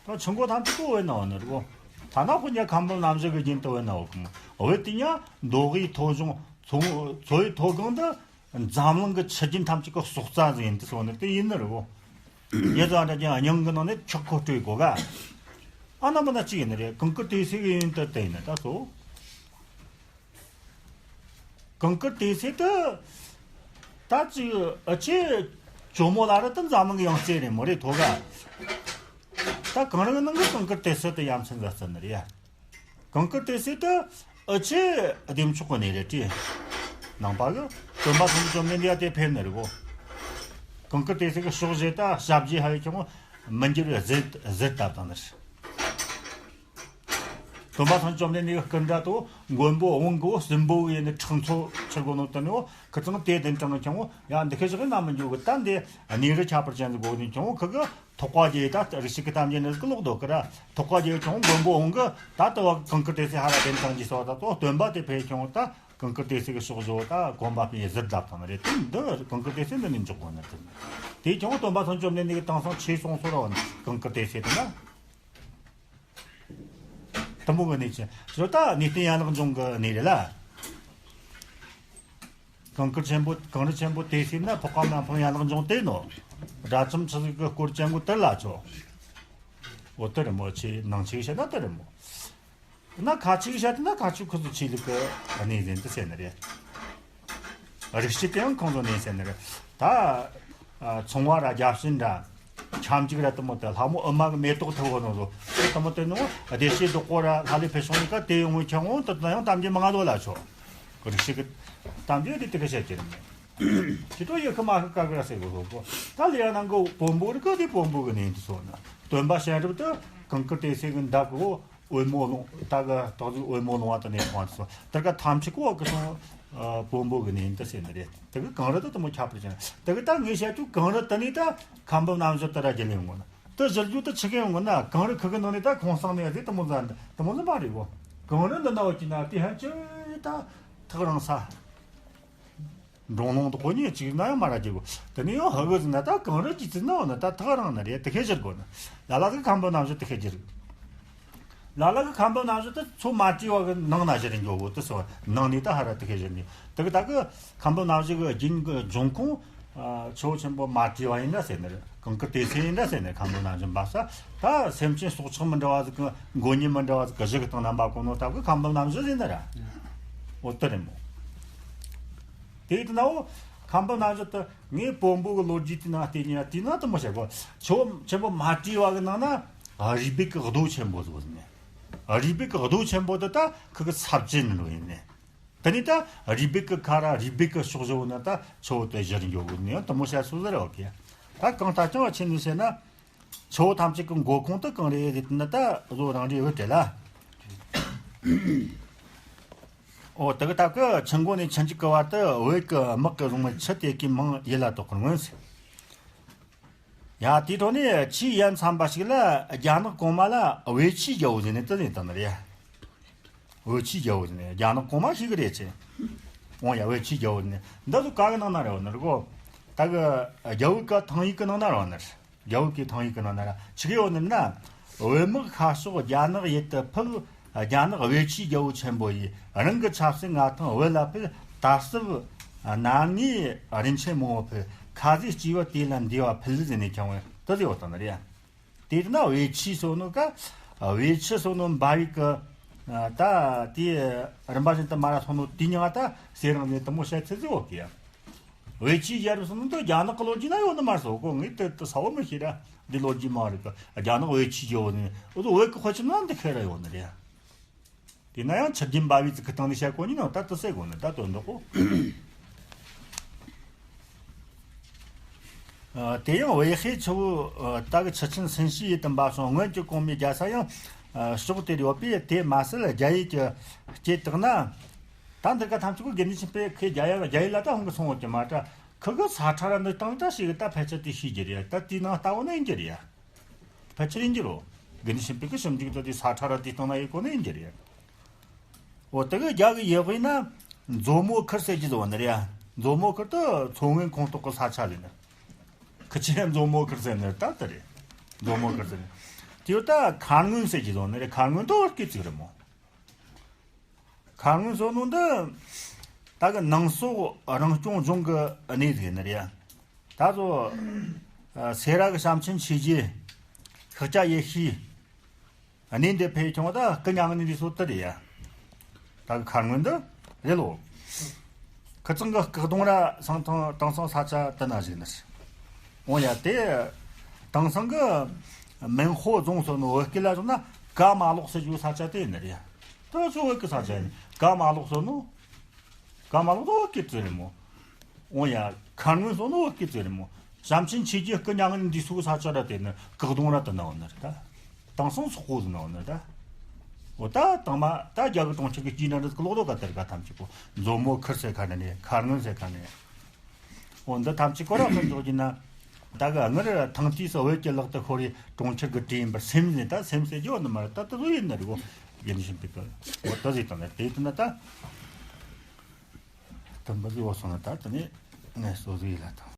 ད་ཆུ་མགོ་ཐམས་ཅད་པོ་བོད་ན་ཡོད་ནི་རེད་གོ། ཐ་ན་ཁོ་ཉ་ཁམས་པ་ནམ་བཞི་གི་རྒྱུན་དུ་བོད་ན་ཡོད་གི་མོ། བོད་དེ་ཉ་མདོ་དབུས་མཐོ་སྦྱོང་མཚོ་མཚོ་བོད་མཐོ་སྒང་དུ་འཛམ་གླིང་གི་ཆུ་རྒྱུན་ཐམས་ཅད་ཀྱི་སྲོག་རྩ་ཟིག་ཡིན་དུ་སོང་ནི་དེ་ཡིན་ནི་རེད་གོ། ཉེ་ཙམ་འདྲ་ཅན་སྙིང་གི་ནང་ནས་ཆག་ཁོ་སྤྲོད་དགོས་ག། ཨ་ན་མ་ན་གཅིག་ཡིན་ནི་རེད། གངས་དཀར་ཏི་སེ་གི་ཡིན་དུ་དེ་ཡིན་ནི་ད་སོ། གངས་དཀར་ཏི་སེ་དུ་ད་ཅིག་ཨ་ཆེ་ཇོ་མོ་ལ་ར་དུ་འཛམ་གླིང་གི་ཡང་རྩེ་རེད་མོ་རེད་ཐོ་ག། ད་གངས་རི་གི་ནང་གི་གངས་དཀར་ཏི་སེ་དུ་ཡ་མཚན་ཟ་ཟ་ནི་རེད་ཡ། གངས་དཀར་ཏི་སེ་དུ་ཨ་ཆེ་བདེ་མཆོག་གི་གནས་རེད་དྲིས། ནང་པ་གི་སྟོན་པ་སངས་རྒྱས་བཅོམ་ལྡན་འདས་དེ་ཕེབས་ནི་རེད་གོ། གངས་དཀར་ཏི་སེ་གི་ཕྱོགས་བཞི་ད་ཞབས་རྗེས་ཧ་ཡི་ཁྱོད་མོ་མི་འགྱུར་བའི་གཟི་གཟི་བཏབ་བཏང་ནི་རེད། སྟོན་པ་སངས་རྒྱས་བཅོམ་ལྡན་འདས་ཀྱི་སྐུ་འདྲ་དུ་མགོན་པོ་འོང་གི་སྲིན་པོ་ཡིན་ནི་ཁྲག་མཚོ་ཆུ་དགོ་ནོ་དུ་ནི་ཁུ་ཚང་དེ་དེ་དྲང་ཁྱོད་མོ་ཡ་འདི་ཁི་ཞིག་ན་མི་འཇུག་གི། ད་འདི་གནས་རི་ཁྱད་པར་ཅན་དུ་དགོ་ནི་ཁྱོད་མོ་ཁུ་གི། ཐེག་པ་རྒྱལ་ད་རིགས་ཤིག་གི་གཏམ་རྒྱུད་ནི་ཟིག་ལོག་འདུག་གི་ར། ཐེག་པ་རྒྱལ་ཁྱོད་མགོན་པོ་འོང་གི་ད་ལྟ་བ་གངས་དཀར་ཏི་སེ་ཧ་ར་དེ་དྲང་གི་སོ་ད་ཚོ་སྟོན་པ་དེ་ཕེབས་ཁྱོད་ད་གངས་དཀར་ཏི་སེ་གི་ཕྱོགས་བཞི་ད་གོམ་པ་སྤོས་གཟིར་བརྡབས་བཏང་ནི་རེད། དེ་འདི་གངས་དཀར་ཏི་སེ་འདི་ནས་འཇོག་དགོས་ནི་རེད། དེ་ཁྱོད་སྟོན་པ་སངས་རྒྱས་བཅོམ་ལྡན་འདས་ཀྱི་དེང་སང་ཆོས་གསུངས་སོ་ར་བ་ནི་གངས་དཀར་ཏི་སེ་དེ་ན། དུམ་བུ་གི་གནས་ཆེན་ཞོ་ད་གནས་བརྟན་ཡན་ལག་འབྱུང་གི་གནས་རེད་ལ། གངས་དཀར་ཆེན་པོ་གངས་རི་ཆེན་པོ་དེ་སྲིད་ན་ཕོ་ཁ་མ་ཕང་ཡན་ལག་འབྱུང་དེ་ནོ། དགྲ་ཙམ་ཆི་ཟིག་གི་སྐོར་ཅན་གོ་དེར་ལ་ཆོ། འོ་དེ་རེད་མོ། ཆེ་ནང་ཆེ་བཤད་ན་དེ་རེད་མོ། ན་ཁ་ཆེ་བཤད་ན་ཁ་ཆུ་ཁུ་ཚུ་ཆེ་ལུག་གི་གནས་ཟིན་དུ་ཟེར་ནི་རེད། རིགས་སྤྱི་དེའང་ཁོང་ཚོ་ནས་ཟེར་ནི་རེད། ད་ཚོང་བ་ར་རྒྱབ་ཤིན་ར་ཁྱམ་ཅིག་ར་དུ་མོ་དེ་ལྷ་མོ་ཨུ་མ་གི་མེ་ཏོག་ཐུ་བོ་ནོ་ཟོ་དུ་མོ་དེ་ནོ་བདེ་སྐྱིད་རྡོག་པོ་ར་ལྷ་ལས་ཕེ་ཤོང་ནི་ཀ་དེ་ཡོང་ངོ་ཁྱེད་ངོ་དུ་ན་ཡང་གཏམ་རྒྱུད་མ་ང་ལོ་ལ་ཆོ། རིགས་སྤྱི་གི་གཏམ་རྒྱུད་དེ་དེ་ག་བཤད་ཀྱི་རེད། ཁྱེད་ཚོ་ཡི་ཁི་མ་ཁི་ཀ་གི་ར་ཟེར་གོ་ཟོ་གོ། ད་ལས་ཡ་ནང་གི་བོན་པོ་རི་ཀ་དེ་བོན་པོ་གི་ནས་འདི་ཚོ་ན་སྟོན་པ་གཤེན་རབ་དུ་གངས་དཀར་ཏི་སེ་གི་འདབས་གི་འོ། འོལ་མོ་ལུང་ད་གི་ཏོག་ཙིག་འོལ་མོ་ལུང་བ་དུ་ནས་ཁོང་དུ་སོང་དེར་ཀ་ཐམས་ཅད་ཀོ་གི་སོང་བོན་པོ་གི་ནས་དུ་ཟེར་ནི་རེད། དེ་གི་གངས་རི་དུ་དུ་མོ་ཁྱབ་པར་ཅན་དེ་གི་ད་ངས་བཤད་དུས་གངས་རི་དུ་ནས་ད་ཁམས་པ་རྣམ་གཞག་དུ་ར་རྒྱལ་ཡོང་གོ་ན་དུ་ཟེར་རྒྱུ་དུ་ཆི་གི་ཡོང་གོ་ན་གངས་རི་ཁུ་གི་ནང་ནས་ད་ཁོང་སང་ནས་དེ་དུ་མོ་ཟ་དུ་མོ་ཟ་མ་རེད་གོ། གངས་རི་འདི་ན་འོ་ཅི་ན་དེ་ཧན་ཅི་ད་ཐག་རིང་ས། འབྲོང་ལུང་དུ་དཔོན་ཉེ་གཅིག་ན་ཡང་མ་ར་རྒྱུ་གོ། དེ་ནས་ཡང་ཧ་གི་ཟིན་ན་ད་གངས་རི་གི་ཟིན་ན་འོ་ན་ད་ཐག་རིང་ན་རེད། དེ་ཁེ་བཞིར་གོ་ན་ལ་ལ་གི་ཁམས་པ་རྣམ་གཞག་དེ་ཁེ་བཞིར། ལ་ལ་གི་ཁམས་པ་རྣམ་གཞག་དེ་ཚོ་མ་བྲིས་བ་གི་ནང་ན་བཞིར་འགྱོ་གོ་དེ་སོ་ནང་ནས་ད་ཧ་ར་དེ་ཁེ་བཞིར་ནས་དེ་གི་ད་གི་ཁམས་པ་རྣམ་གཞག་གི་རྒྱུན་གི་འབྱུང་ཁུངས། ཆོས་ཆེན་པོ་མ་བྲིས་བ་ཡིན་ན་ཟེར་ནི་རེད། གངས་དཀར་ཏི་སེ་ཡིན་ན་ཟེར་ནི་རེད། ཁམས་པ་རྣམ་གཞག་འབབ་ས་ད་སེམས་ཅན་སྲོག་ཆགས་མི་འདྲ་བ་ཟིག་གི་མགོ་ཉིད་མི་འདྲ་བ་ཟིག་གི་གཞི་གི་སྟེང་ན་འབབ་གོ་ནོ་ད་གི་ཁམས་པ་རྣམ་གཞག་ཟེར་ནི་ར། འོ་དེ་རེད་མོ། དེ་ཡིན་ན་འོ། ཁམས་པ་རྣམ་གཞག་དུ་ངས་བོན་པོ་གི་ལོ་རྒྱུས་དེ་ནང་བལྟས་ཉིན་དེ་ན་དུ་མོ་བཤད་གོ། ཆོས་ཆེན་པོ་མ་བྲིས་བ་གི་ནང་ན་རུས་སྦལ་གི་རྡོ་ཆེན་པོ་ཟིག་ཡོད་ནི། རུས་སྦལ་གི་རྡོ་ཆེན་པོ་དེ་ད་ཁུ་གི་ཚབ་ཅན་ནི་ལོ་ཡིན་ནི། དེ་ནས་ད་རུས་སྦལ་གི་ཁ་ར་རུས་སྦལ་གི་ཕྱོགས་བཞི་བོ་ན་ད་ཆོས་དེ་བཞིར་འགྱོ་གོ་ནི་ཡང་དུ་མོ་བཤད་སོ་ཟེར་ར་འོ་ཀེ། ད་གང་ལྟར་ཀྱང་བ་ཆེན་ནི་ཟེར་ན། ཆུ་བོ་ཐམས་ཅད་ཀྱི་མགོ་ཁུངས་དེ་གང་རེད་ཟེར་ན། ད་བཟོ་རང་རེ་བོད་རེད་ལ། འོ་དེ་གི་སྟབས་ཀྱིས་ཆུ་མགོ་ནས་ཆུ་མཇུག་གི་བར་དུ་བོད་ཀྱི་དམག་གི་རོགས་མི་ཆུ་དེ་གའི་མིང་ཡིད་ལ་དོགས་པར་མངོན་ཟེར། ཡ་དེའི་ཐོག་ནས་ཆུའི་ཡ་མཚན་པ་ཞིག་ལ་རྒྱ་ནག་གོང་མ་ལ་བོད་ཆུའི་རྒྱལ་པོ་ཟེར་ནས་དེ་ཟེར་བཏང་ནི་རེད། བོད་ཆུའི་རྒྱལ་པོ་ཟེར་ནས་རྒྱ་ནག་གོང་མ་ཞིག་གི་རེད་ཆེ། འོང་ཡ་བོད་ཆུའི་རྒྱལ་པོ་ཟེར་ནས་འདི་ཚོ་ག་གི་ནང་ན་རེད་བ་ནི་རེད་གོ། ད་གི་རྒྱ་བོད་ཀྱི་ཐང་ཡིག་གི་ནང་ན་རེད་བ་ནི་རེད། རྒྱ་བོད་ཀྱི་ཐང་ཡིག་གི་ནང་ན་ར་ཆི་གི་ཡོད་ནི་ན། བོད་དམག་ཤར་ཕྱོགས་རྒྱ་ནག་ཡུལ་དུ་ཕེབས། རྒྱ་ནག་བོད་ཆུའི་རྒྱལ་པོ་ཆེན་པོ་ཡིས། རང་གི་ཆབ་སྲིད་མངའ་ཐང་བོད་ལ་སྤེལ། ད་སྲིབ་ནར་ངའི་རིན་ཆེན་མང་པོ་ཕུལ། ཁ་ཟས་སྐྱེས་བུ་དེ་ལ་འདུས་པ་ཕུལ་ཟེར་ནས་ཁྱེར་བ་དེ་ཟེར་བ་དང་ནི་རེད། དེ་ན་བོད་ཆུ་སོ་ནོ་ཀ། བོད་ཆུ་སོ་ནོ་འབབ་ཡིག་གི། ད་དེ་རིམ་པ་བཞིན་དུ་མར་སོ་ནོ་དེ་ཉིད་ད་ཟེར་རང་ནས་དུ་མོ་བཤད་ཚེ་ཟེར་བ་གི་ཡ། བོད་ཆུའི་རྒྱལ་པོ་སོ་ནོ་དེ་རྒྱ་ནག་གི་ལོ་རྒྱུས་ན་ཡོད་ནི་མ་སོ་གོ། ངས་དེ་དེ་ས་བོ་མི་ཤེས་ར། འདི་ལོ་རྒྱུས་མ་རེད་གི། རྒྱ་ནག་བོད་ཆུའི་རྒྱལ་པོ་ནི་འོ་དེ་བོད་གི་དཔེ་ཆ་ན་འདི་ཁེ་ར་ཡོད་ནི་རེད། དེ་ན་ཡང་ཆུ་རྒྱུན་འབབ་ཡིག་ཙི་གི་སྟེང་ནས་བཤད་གོ་ནི་ན་ད་དེ་ཟེར་གོ་ནི་ད་དོན་དག་གོ། ཨ། དེ་ཡང་བོད་ཤེས་ཆུ་བོ། ཨ། ད་གི་ཆུ་ཆེན་སན་ཤི་ཡི་དུ་འབབ་སོང་། སྔོན་གྱི་གོང་མའི་རྒྱལ་ས་ཡང་། ཨ། ཕྱོགས་དེར་ཡོད་པས། དེ་མ་ཟད་རྒྱ་ཡིག་གི་སྐྱེས་དག་ན། ད་འདི་ག་ཐམས་ཅད་ཀོ་དགེ་འདུན་ཆོས་འཕེལ་ཁོས་རྒྱ་ཡིག་རྒྱ་ཡིག་ལ་ད་ཧོང་གི་སོང་བ་གི་མ་ད་ཁི་གི་ས་ཁྲ་ར་འདི་སྟེང་ད་ཞིག་ད་ཕལ་ཆེར་དེ་ཤེས་རྒྱུ་རེད། ད་དེའི་ནང་ལྟ་བ་ན་ཡིན་རྒྱུ་རེད། ཕལ་ཆེར་ཡིན་རྒྱུ་རོ། དགེ་འདུན་ཆོས་འཕེལ་གི་ཞིབ་འཇུག་ད་དེ་ས་ཁྲ་ར་དེའི་སྟེང་ན་ཡོད་གོ་ན་ཡིན་རྒྱུ་རེད། འོ་དེ་གི་རྒྱ་གི་ཡི་གེ་ན་མཛོ་མོ་ཁུར་ཟེར་གྱི་བཟོ་བ་ནི་རེད། མཛོ་མོ་ཁུར་དུ་མཚོ་སྔོན་ཁོངས་གཏོགས་གི་ས་ཆ་ལས་ནི། ཁི་ཆེ་མཛོ་མོ་ཁུར་ཟེར་ནི་ད་དེ་རེད། མཛོ་མོ་ཁུར་ཟེར་ནི། དེ་ཡོད་ད་མཁར་སྔོན་ཟེར་གྱི་བཟོ་ནི་རེད། མཁར་སྔོན་དུ་བོད་སྐད་ཅིག་རེད་མོ། མཁར་སྔོན་སོ་ནོ་འདི་ད་གི་ནང་སོག་རང་སྐྱོང་ལྗོངས་གི་གནས་ཟིག་ནི་རེད། ད་ཚོ་སེ་ར་གི་བྱམས་ཆེན་ཆོས་རྗེ་ཤཱཀྱ་ཡེ་ཤེས། གནས་འདི་ཕེབས་བྱུང་བ་ད་སྐུ་མྱ་ངན་འདས་སོ་དེ་རེད་ཡ། ད་གི་མཁར་སྔོན་འདི་རེད་ལོ། ཁི་ཚང་གི་སྐུ་གདུང་ར་སང་ཐང་དེང་སང་ས་ཆ་དེ་ན་ཞིག་ནི་རེད། འོ་ཡ་དེ་དེང་སང་གི་མན་ཧོ་རྫོང་སོ་ནོ་བོད་སྐད་ལ་བྱུང་ན་ཀ་མ་ལོག་ཟེར་རྒྱུ་ས་ཆ་དེ་ནི་རེད་ཡ། ད་ཚོ་བོད་ཀྱི་ས་ཆ་ཡིན། ཀ་མ་ལོག་སོ་ནོ། ཀ་མ་ལོག་ཏུ་བོད་སྐད་ཙི་རེད་མོ། འོ་ཡ། མཁར་སྔོན་སོ་ནོ་བོད་སྐད་ཙི་རེད་མོ། བྱམས་ཆེན་ཆོས་རྗེ་སྐུ་མྱ་ངན་འདས་སོ་ས་ཆ་ར་དེ་ནི་སྐུ་གདུང་ར་དུ་ན་འོ་ནི་རེད་ད། དེང་སང་སོག་པོ་ཟིན་ན་འོ་ནི་རེད་ད། འོ་ད་དང་མ་ད་རྒྱ་གི་གྲོང་ཁྱེར་གི་སྐྱིད་ན་འདི་སྐུ་ལོག་རོ་ག་དེར་ག་ཐམས་ཅད་པོ་མཛོ་མོ་ཁུར་ཟེར་ཁ་ནས་ནས་མཁར་སྔོན་ཟེར་ཁ་ནས། འོ་འདི་ཐམས་ཅད་ཀོ་ར་ཁ་འཇོག་གྱིན་ན། ད་ག་སྔར་ཐང་དུས་སུ་བོད་ཀྱི་ལག་ཏུ་ཤོར་བའི་གྲོང་ཁྱེར་གྱི་གྲས་ཡིན་པར་སེམས་ནས་ད་སེམས་ཟེར་རྒྱུ་ནི་མ་རེད་ད་དུ་ཡིན་ནི་རེད་གོ། ཡིན་བཞིན་པའི་གི་འོ་ད་ཟིག་དང་ནི་དེ་དུ་ན་ད། དུ་འབུ་ཟིག་འོ་སོང་ན་ད་དུ་ནི་ངས་སོ་ཟིག་ཡིན་ལ་དང་